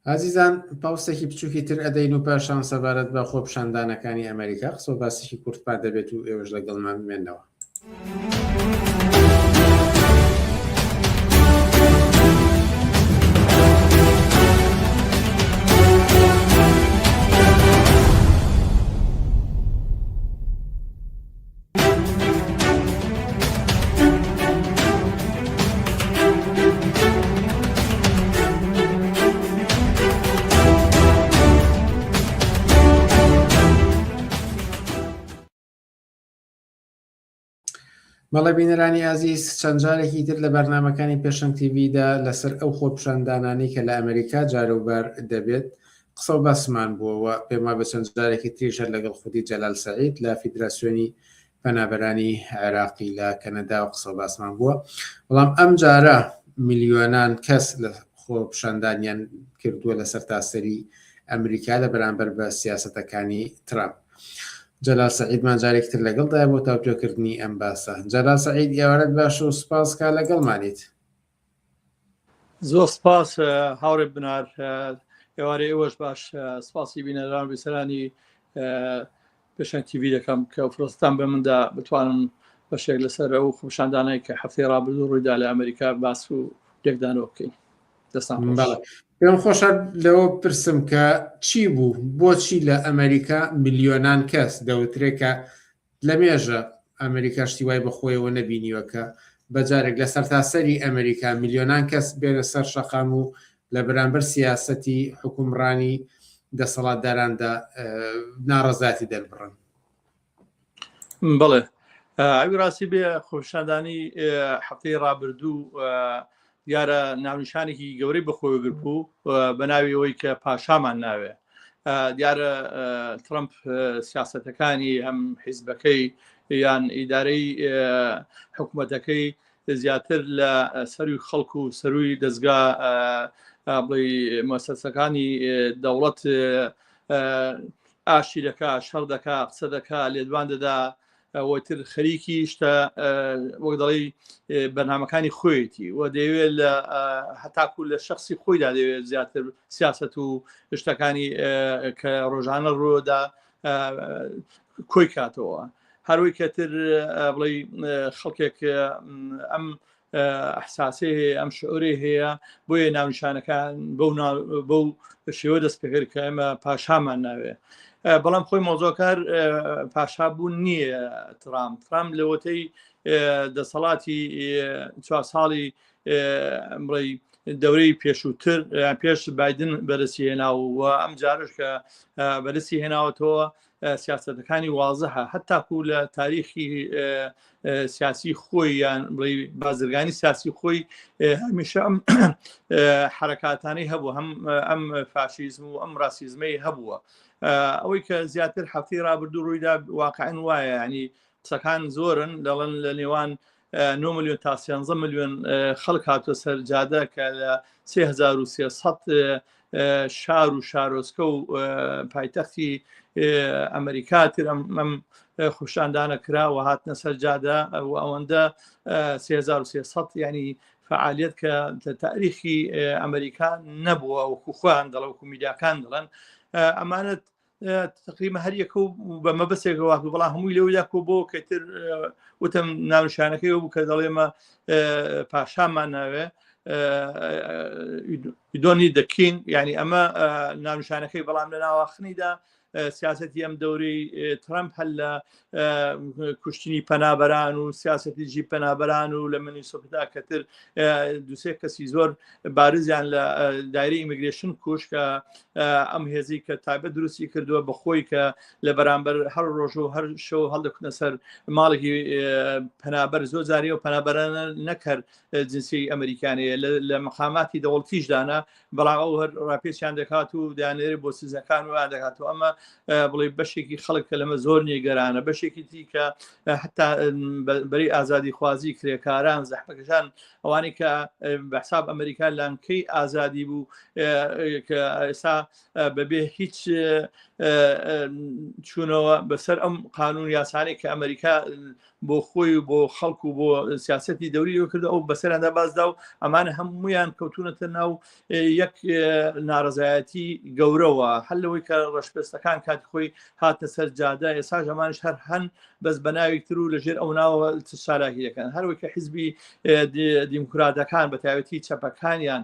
ئازیزان پاوسێکی بچووکی تر ئەدەین و پاشان سەبارەت بە خۆپیشاندانەکانی ئەمریکا قسە و باسێکی کورتمان دەبێت و ئێوەش لەگەڵمان بمێنەوە. بەڵێ بینەرانی ئازیز چەند جارێکی تر لە بەرنمەکانی پێشەنگ تیVدا لەسەر ئەو خۆپیشاندانانەی کە لە ئەمریکا جاروبار دەبێت قسە و باسمان بووە و پێم وابێ چەند جارێکی تریش هەر لەگەڵ خودی جەلال سەعید لە فیدراسیۆنی پەنابەرانی عێراقی لە کەنەدا و قسە و باسمان بووە بەڵام ئەم جارە ملیۆنان کەس لە خۆپیشاندانیان کردووە لە سەرتاسەری ئەمریکا لە بەرامبەر بە سیاسەتەکانی ترامپ جەلال سەعیدمان جارێکی تر لەگەڵدایە بۆ تاوتوێکردنی ئەم باسە جەلال سەعید ئێوارەت باش و سوپاس کا لەگەڵمانیت. زۆر سپاس هاوڕێ بنار ئێوارەی ئێوەش باش سپاسی بینەران و بیسەرانی پێشەنگ تیڤی دەکەم کە فرستان بە مندا بتوانم بەشێک لەسەر ئەو خۆپیشاندانەی کە هەفتەی ڕابردوو ڕوویدا لە ئەمریکا باس و لێکدانەوە بکەین دەستان خۆش. بەڵێ پێم خۆشە لەوە پرسم کە چی بوو بۆچی لە ئەمریکا ملیۆنان کەس دەوترێ کە لەمێژە ئەمریکا شتی وای بەخۆیەوە نەبینیوە کە بەجارێک لە سەرتاسەری ئەمریکا ملیۆنان کەس بێنە سەر شەقام و لە بەرامبەر سیاسەتی حوکمڕانی دەسەڵاتداراندا ناڕەزایەتی دەربڕن. بەڵێ ئەوی ڕاستی بێ خۆپیشاندانی هەفتەی ڕابردوو دیارە ناونیشانێکی گەورەی بەخۆی گرت بوو بە ناوی ئەوەی کە پاشامان ناوێ دیارە ترەمپ سیاستەکانی هەم حیزبەکەی یان ئیدارەی حکوومەتەکەی زیاتر لە سەروی خەڵک و سەروی دەستگا بڵێ مەسەسەکانی دەوڵەت ئاشتی دەکا شەڕ دەکا قسە دەکا لێدوان دەدا ئەوەتر خەریکی شتە وەک دەڵێی بەرنمەکانی خۆیەتی و دەیەوێت لە هەتاکو لە شخصی خۆیدا دەوێت زیاتر سیاست و شتەکانی کە ڕۆژانە ڕۆدا کۆی کاتەوە هەروی کەتر بڵێ خەڵکێک ئەم ئەحساسی هەیە ئەم شعوری هەیە بۆیە ناونیشانەکان بەو بەو شێوە دەست پێکرد کە ئێمە پاشامان ناوێ بەڵام خۆی مۆزۆکار پاشا بوون نییە ترام ترام لەوەتەی دەسەڵاتی چوار ساڵی بڵێ دەورەی پێشووتر پێش بادن بەرەسی هێنا و ئەم جارش کە بەرسی هێناوەتەوە سیاستەکانی وازەها هەتاکو لە تاریخی سیاسی خۆی یان بڵێ بازرگانی سیاسی خۆی هەمیشە ئەم حرەکاتانەی هەبوو هەم ئەم فاشیزم و ئەم ڕاسیزمەی هەبووە ئەوەی کە زیاتر هەفتی رابردوو ڕوویدا واقعا وایە ینی قسەکان زۆرن دەڵێن لە نێوان 9 میلیۆن تا 13 میلیۆن خەڵک هاتووە سەر جادە کە لە 3300 شار و شارۆچکە و پایتەختی ئەمریکا تر ئەم خوشاندانە کرا و هاتنە سەر جادە و ئەوەندە 3300 ینی فعالیت کە تاریخی ئەمریکا نەبووە وەکو خۆیان دەڵێ وەکو میدیاکان دەڵێن ئەمانەت تقریبا هەر یەکە و بە مەبەسێکەوە هاتوو بەڵام هەمووی لەودا کۆ بۆ کە تر وتم ناونشانەکەی بوو کە دەڵێمە پاشامان ناوێ دۆنی دەکین یعنی ئەمە ناونشانەکەی بەڵام لە ناواخنیدا سیاستی ئەم دەورەی ترامپ هەر لە کوشتنی پەنابەران و سیاستی جی پەنابەران و لە منیسۆپدا کەتر دوسێ کەسی زۆر بارزیان لە دایرەی ئیمیگرێشن کوش کە ئەم هێزی کە تایبەت دروستی کردووە بەخۆی کە لە بەرامبەر هەر ڕۆژ و هەر شەو هەڵدەکوتنە سەر ماڵێکی پەنابەر زۆر جاری و پەنابەرانە نەکەر جنسی ئەمریکانەیە لە مەقاماتی دەوڵتیشدانە بەڵام ئەو هەر ڕاپێچیان دەکات و دانێرێ بۆ سزەکان و دەکات و ئەمە بڵێ بەشێکی خەڵک کە لەمە زۆر نیگەرانە بەشێکی تری کە حتا بەری ئازادی خوازی کرێکاران زەحمەکەشان ئەوانەی کە بە حساب ئەمریکا لانکەی ئازادی بوو کە ئێستا بەبێ هیچ چوونەوە بەسەر ئەم قانون یاسانەی کە ئەمریکا بۆ خۆی و بۆ خەڵک و بۆ سیاستی دەوری کرد ئەو بەسەراندا بازدا و ئەمانە هەمویان کەوتونەتە ناو یەک ناڕزایەتی گەورەوە هەر لەوەی کە ڕەشپێستەکان کاتی خۆی هاتە سەر جادە ئێستا ژەمانش هەر هەن بەس بە ناوێک تر و لەژێر ئەو ناوە چالاکی دەکەن هەروەی کە حیزبی دیموکراتەکان بە تایبەتی چەپەکانیان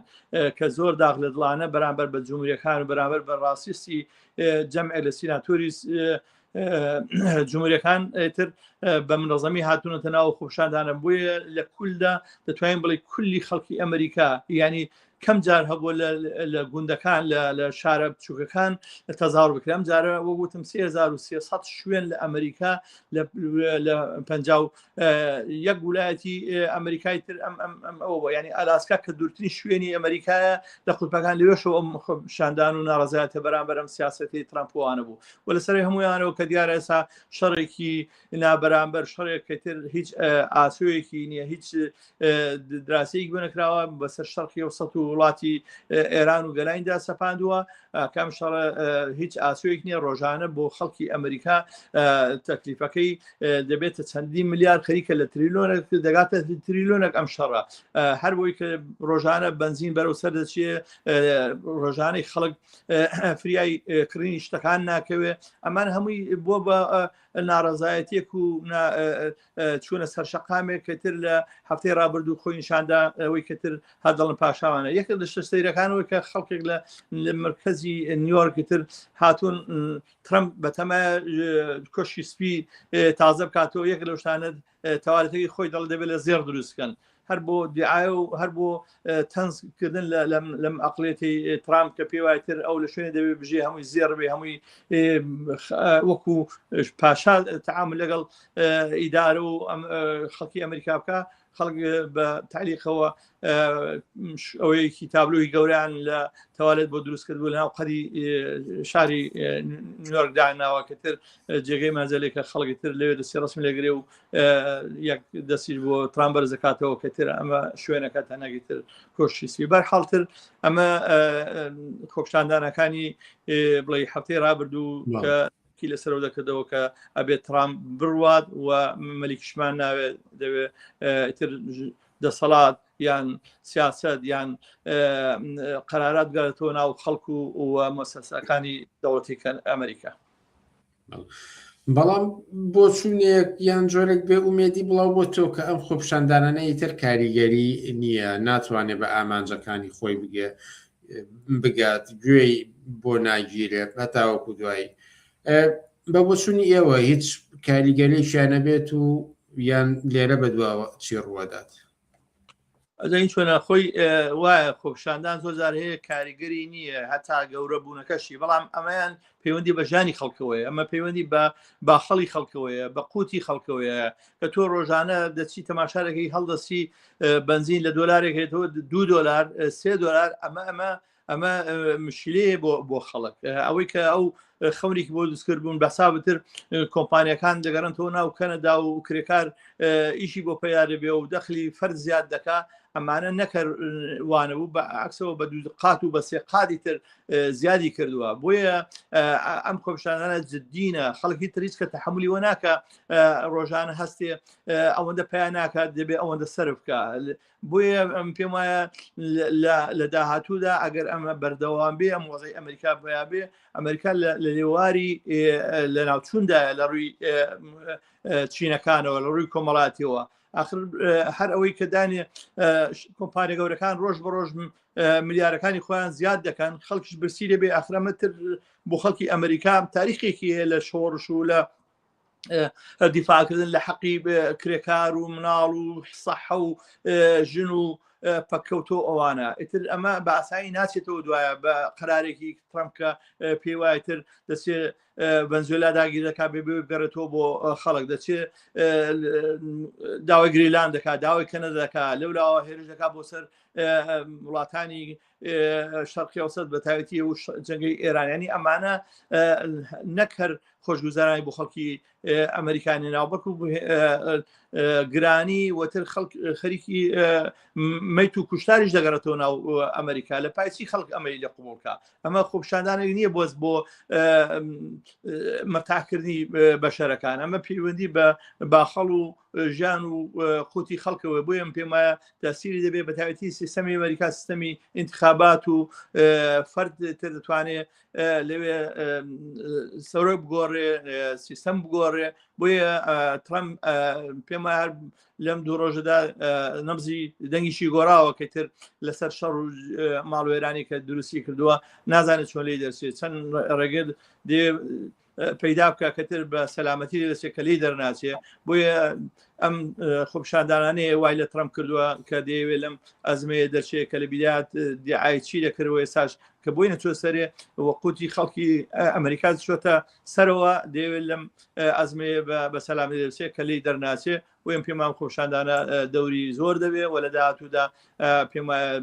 کە زۆر داغ لە دڵانە بەرامبەر بە جمهوریەکان و بەرامبەر بە ڕاستیستی جەمع لە سیناتۆری جمهوریەکان تر بە منەزەمی هاتوونەتە ناو خۆپشاندانە بۆیە لە کولدا دەتوانین بڵێ کولی خەڵکی ئەمریکا ینی کەم جار هەبووە لە گوندەکان لە شارە بچووکەکان تەزاور بکرێ ئەم جارە وەک وتم 3300 شوێن لە ئەمریکا لە 51 ولایەتی ئەمریکای تر ئەم ئەم ئەم ئەوە بووە یعنی ئالاسکا کە دوورترین شوێنی ئەمریکایە لە قوتبەکان لەوێشەوە ئەم شاندان و ناڕەزایەتە بەرامبەر ئەم سیاسەتی ترامپوانە بوو و لەسەر هەمویانەوە کە دیارە ئێستا شەڕێکی نابەرامبەر شەڕێک کە تر هیچ ئاسۆیەکی نییە هیچ دراسەیەک بۆ نەکراوە بەسەر شەرقی و سەد و وڵاتی ئێران و گەلانیدا سەپاندووە کام شەڕ هیچ ئاسۆیەک نییە ڕۆژانە بۆ خەڵکی ئەمریکا تەکلیفەکەی دەبێتە چەندین ملیار خەریکە لە تریلۆنێک دەگاتە تریلۆنێک ئەم شەڕە هەر بۆی کە ڕۆژانە بنزین بەرەو سەر دەچێ ڕۆژانەی خەڵک فریای کڕینی شتەکان ناکەوێ ئەمان هەمووی بۆ بە ناڕەزایەتیەک و چوونە سەر شەقامێک کە تر لە هەفتەی ڕابردوو خۆی نیشاندا ئەوەی کە تر هەر دەڵن پاشاوانە یەکێک لە شتە سەیرەکانەوە کە خەڵکێک لە مرکزی نیویۆرکی تر هاتوون ترەمپ بەتەمە کۆشکی سپی تازە بکاتەوە یەک لەو شتانە تەوالەتەکەی خۆی دەڵ دەبێت لە زێڕ دروستکەن هەر بۆ دیعاە و هەر بۆ تەنزکردن لەم ئەقلێتی ترامپ کە پێی وایتر ئەو لە شوێنێ دەبێت بژێ هەمووی زێڕ بێ هەمووی وەکو پاشا تعامل لەگەڵ ئیدارە و خەڵکی ئەمریکا بکە خەڵک بە تعلیقەوە ئەوەیەکی تابلۆی گەوریان لە تەوالێت بۆ دروست کرد بوو لەناو قەدی شاری نیویۆرک داناوە کە تر جێگەی مەزەلێکە خەڵکی تر لەوێ دەستی ڕسم لێگرێ و یەک دەستیش بۆ ترام بەرز دەکاتەوە کە تر ئەمە شوێنەکە تەنەگی تر کۆشکی سپی بەر حاڵتر ئەمە خۆپشاندانەکانی بڵێ هەفتەی رابردوو کە کی لەسەرەوە دەکردەوە کە ئەبێت ترام بڕوات و مەلیکشمان ناوێت دەوێت تر دەسەڵات یان سیاست یان قەرارات گەرێتەوە ناو خەڵک و مۆسەسەکانی دەوڵەتی ئەمریکا. بەڵام بۆچوونێک یان جۆرێک بێ ئومێدی بڵاو بۆ تۆ کە ئەم خۆپیشاندانانە ئیتر کاریگەری نییە ناتوانێت بە ئامانجەکانی خۆی بگێ بگات گوێی بۆ ناگیرێت هەتاوەکو دوایی بە بۆچوونی ئێوە هیچ کاریگەرێکیان نەبێت و یان لێرە بەدواوە چی ڕووەدات؟ ئەزانی چۆنە خۆی وایە خۆپشاندان زۆر جار هەیە کاریگەری نییە هەتا گەورە بوونەکەشی بەڵام ئەمەیان پەیوەندی بە ژانی خەڵکەوەیە ئەمە پەیوەندی بە باخەڵی خەڵکەوەیە بە قوتی خەڵکەوەیە کە تۆ ڕۆژانە دەچی تەماشارەکەی هەڵدەستی بنزین لە دۆلارێک هێتەوە دو دۆلار سێ دۆلار ئەمە ئەمە ئەمە مشکلەیە بۆ بۆ خەڵک ئەوەی کە ئەو خەونێکی بۆ دروستکرد بوون بەسابتر کۆمپانیەکان دەگەڕنەوە ناو کەنەدا و کرێکار ئیشی بۆ پەیا دەبێ و دەخلی فەرد زیاد دەکا ئەمانە نەکەر وانە بوو بە عکسەوە بە دوو قات و بە سێ قاتی تر زیادی کردووە بۆیە ئەم خۆپشانانە جددینە خەڵکی تریس کە تحملی وە ناکە ڕۆژانە هەستێ ئەوەندە پیا ناکات دەبێ ئەوەندە سەرف بکە بۆیە ئەم پێم وایە لە داهاتوودا ئەگەر ئەمە بەردەوام بێ ئەم وەزەی ئەمریکا پیا بێ ئەمریکا لە لێواری لە ناوچوندایە لە ڕووی چینەکانەوە لە ڕووی کۆمەڵاتیەوە آخر هەر ئەوەی کە دانێ کۆمپانیا گەورەکان ڕۆژ بە ڕۆژ ملیارەکانی خۆیان زیاد دەکەن خەڵکیش برسی دەبێ ئاخرەمەتر بۆ خەڵکی ئەمریکا تاریخێکی هەیە لە شۆڕش و لە دیفاعکردن لە حەقی کرێکار و مناڵ و سەحە و ژن و پەککەوتۆ ئەوانە ئیتر ئەمە بە ئاسایی ناچێتەوە دوایە بە قرارێکی ترەمپ کە پێی وایە تر دەچێت ڤەنزوێلا داگیر دەکات بێ بگەڕێتەوە بۆ خەڵک دەچێت داوای گریلان دەکات داوای کەنەدا دەکات لەولاوە هێرش دەکات بۆ سەر وڵاتانی شەرقی ئەوسەت بە تایبەتی و جەنگەی ئێرانیانی ئەمانە نەک هەر خۆشگوزارانی بۆ خەڵکی ئەمریکانی ناو بەڵکو گرانی وتر خەڵک خەریکی میت و کوشتاریش دەگەڕێتەوە ناو ئەمریکا لە پایچی خەڵک ئەمەی لە قوبڵکە ئەمە خۆپشاندانێک نییە بۆز بۆ مەتاکردنی بەشەرەکان ئەمە پەیوەندی بە باخەڵ و ژیان و قوتی خەڵکەوە بۆیە من پێم وایە تەسیری دەبێت بە تایبەتی سیستەمی ئەمریکا سیستەمی انتخابات و فەرد تر دەتوانێت لەوێ سەرۆک بگۆڕێ سیستەم بگۆڕێ بۆیە ترەمپ پێم وایە هەر لەم دوو ڕۆژەدا نەبزی دەنگیشی گۆڕاوە کە تر لەسەر شەڕ و ماڵوێرانی کە دروستی کردووە نازانێت چۆن لی دەرچێت چەند ڕێگر دێ پەیدا بکە کە تر بە سەلامەتی لێ دەچێت کە لێی دەرناچێ بۆیە ئەم خۆپشاندانانەیە وای لە ترەمپ کردووە کە دەیەوێت لەم ئەزمەیە دەرچێت کە لە بیدات دیعای چی دەکردەوە ئێستاش کە بۆی نەچوە سەرێ وەقوتی خەڵکی ئەمریکا چۆتە سەرەوە دەیەوێت لەم ئەزمەیە بە سەلامی دەرچێت کە لێی دەرناچێ بۆیە پێمان خۆپشاندانە دەوری زۆر دەبێ و لە داهاتوودا پێم وایە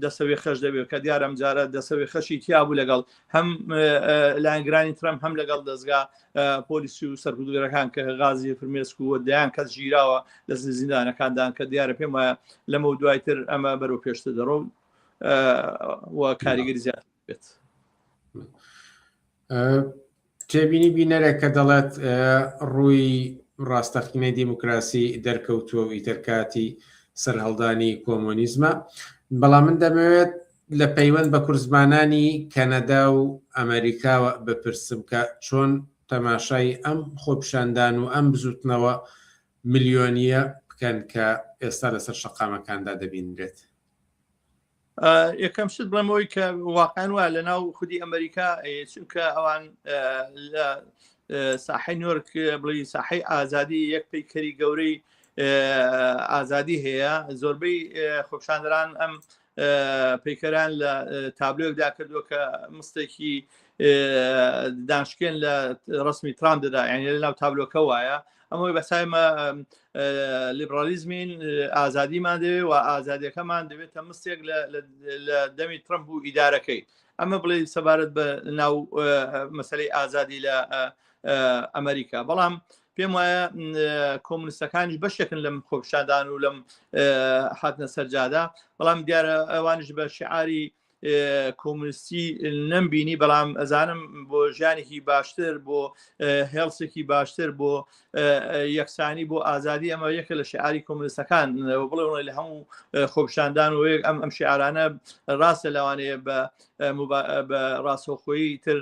دەسەوێ خەش دەبێت کە دیارە ئەم جارە دەسەوێ خەشی تیا بوو لەگەڵ هەم لایەنگرانی ترەمپ هەم لەگەڵ دەستگا پۆلیسی و سەرکوتگەرەکان کە غازی فرمێسک و دەیان کەس ژیراوە لە زیندانەکاندان کە دیارە پێم وایە لەمە و دوایتر ئەمە بەرەو پێشتر دەڕۆ و کاریگەری زیاتر بێت. تێبینی بینەرێک کە دەڵێت ڕووی ڕاستەقینەی دیموکراسی دەرکەوتووە و ئیتر کاتی سەرهەڵدانی کۆمۆنیزمە بەڵام من دەمەوێت لە پەیوەند بە کورزمانانی کەنەدا و ئەمریکاوە بپرسم کە چۆن تەماشای ئەم خۆپیشاندان و ئەم بزوتنەوە ملیۆنیە بکەن کە ئێستا لەسەر شەقامەکاندا دەبینرێت. یەکەم شت بڵێم ئەوەی کە واقعا وایە لە ناو خودی ئەمریکا چونکە ئەوان لە ساحەی نیویۆرک بڵێ ساحەی ئازادی یەک پەیکەری گەورەی ئازادی هەیە زۆربەی خۆپشاندران ئەم پەیکەران لە تابلۆێکدا کردووە کە مستێکی دانشکێن لە ڕسمی ترام دەدا یعنی لە ناو تابلۆکە وایە ئەمەی بەسایمە لیبرالیزمین ئازادیمان دەوێ و ئازادیەکەمان دەبێتە مستێک لە دەمی ترمپ و ئیدارەکەی ئەمە بڵێ سەبارەت بە ناو مەسلەی ئازادی لە ئەمریکا بەڵام پێم وایە کۆمونستەکانیش بەشێکن لەم خۆپشاندان و لەم هاتنە سەرجادا بەڵام دیارە ئەوانش بە شعاری کۆمونستی نەمبینی بەڵام ئەزانم بۆ ژیانێکی باشتر بۆ هێڵسێکی باشتر بۆ یەکسانی بۆ ئازادی ئەمە یەکە لە شعاری کۆمونستەکان بڵێ لە هەموو خۆپشاندان و ئەم ئەم شعرانە ڕاستە لەوانەیە بە بە ڕاستەوخۆیی تر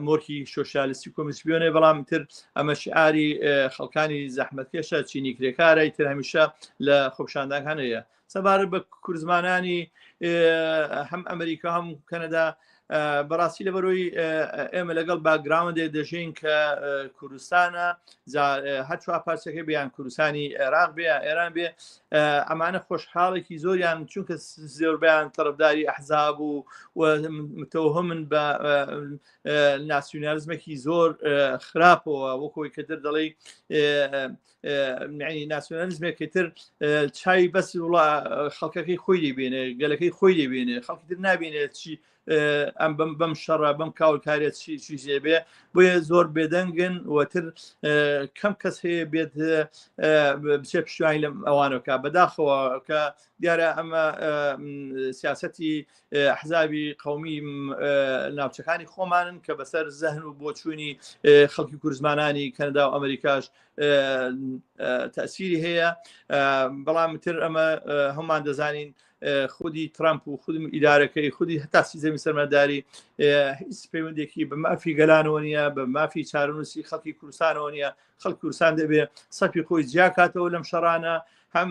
مۆرکی شۆشیالیستی کۆمونیستی بێنێ بەڵام تر ئەمە شعاری خەڵکانی زەحمەتکێشە چینی کرێکارە تر هەمیشە لە خۆپشاندانەکان هەیە سەبارەت بە کوردزمانانی هەم ئەمریکا هەم کەنەدا بەڕاستی لە بەرۆی ئێمە لەگەڵ باگراوندێ دەژین کە کوردستانە هەر چوار پارچەکە بیان کوردستانی عێراق بێ ئێران بێ ئەمانە خۆشحاڵێکی زۆریان چونکە زۆربیان تەرفداری ئەحزاب و متەوهمن بە ناسیونالیزمێکی زۆر خراپەوە وەکۆی کە دەر دەڵێ ناسیۆنالیزمێکی تر چای بەس وڵا خەڵکەکەی خۆی دەبینێ گەلەکەی خۆی دەبینێ خەڵکی تر نابینێت چی ئەم بەم بەم شەڕە بەم کاولکاریە چی چی بێ بۆیە زۆر بێدەنگن وتر کەم کەس هەیە بێت بچێ پشتیوانی لەم ئەوانەکە بەداخەوە کە دیارە ئەمە سیاستی حزابی قومی ناوچەکانی خۆمانن کە بەسەر زەهن و بۆچوونی خەڵکی کوردزمانانی کەنەدا و ئەمریکاش تەسیری هەیە بەڵام تر ئەمە هەمان دەزانین خودی ترامپ و خودم ئیدارەکەی خودی هەتا سیزەمی سەرمەداری هیچ پەیوەندێکی بە مافی گەلانەوە نیە بە مافی چارەنووسی خەڵکی کوردستانەوە نیە خەڵک کوردستان دەبێ سەفی خۆی جیاکاتەوە لەم شەڕانە هەم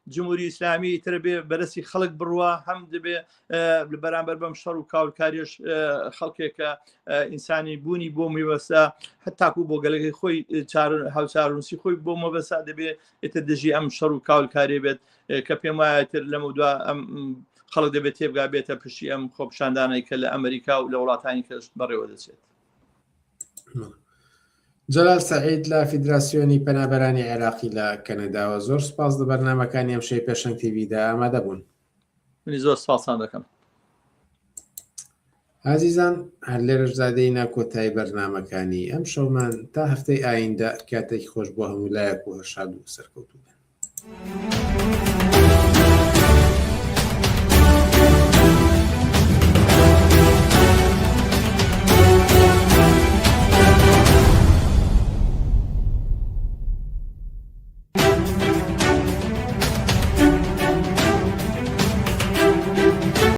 جمهوری ئیسلامی تر بێ بەرەسی خەڵک بڕوا هەم دەبێ بەرامبەر بەم شەڕ و کاولکاریش خەڵکێکە ئینسانی بوونی بۆ میوەسە هەتاکو بۆ گەلەکەی خۆی هاوچارنووسی خۆی بۆ مەبەسا دەبێ ئیتر دژی ئەم شەڕ و کاولکاری بێت کە پێم وایە تر لەمە دوا ئەم خەڵک دەبێت تێبگا بێتە پشتی ئەم خۆپشاندانەی کە لە ئەمریکا و لە وڵاتانی کەش بەڕێوە دەچێت. جەلال سەعید لە فیدراسیۆنی پەنابەرانی عێراقی لە کەنەداوە زۆر سوپاس لە بەرنامەکانی ئەمشەوی پێشەنگ تیڤیدا ئامادە بوون. منی زۆر سپاسان دەکەم. ئازیزان هەر لێرەشدا دێینە کۆتایی بەرنامەکانی ئەمشەومان تا هەفتەی ئایندە کاتێکی خۆش بۆ هەموو لایەک و هەر شاد و سەرکەوتوو بن.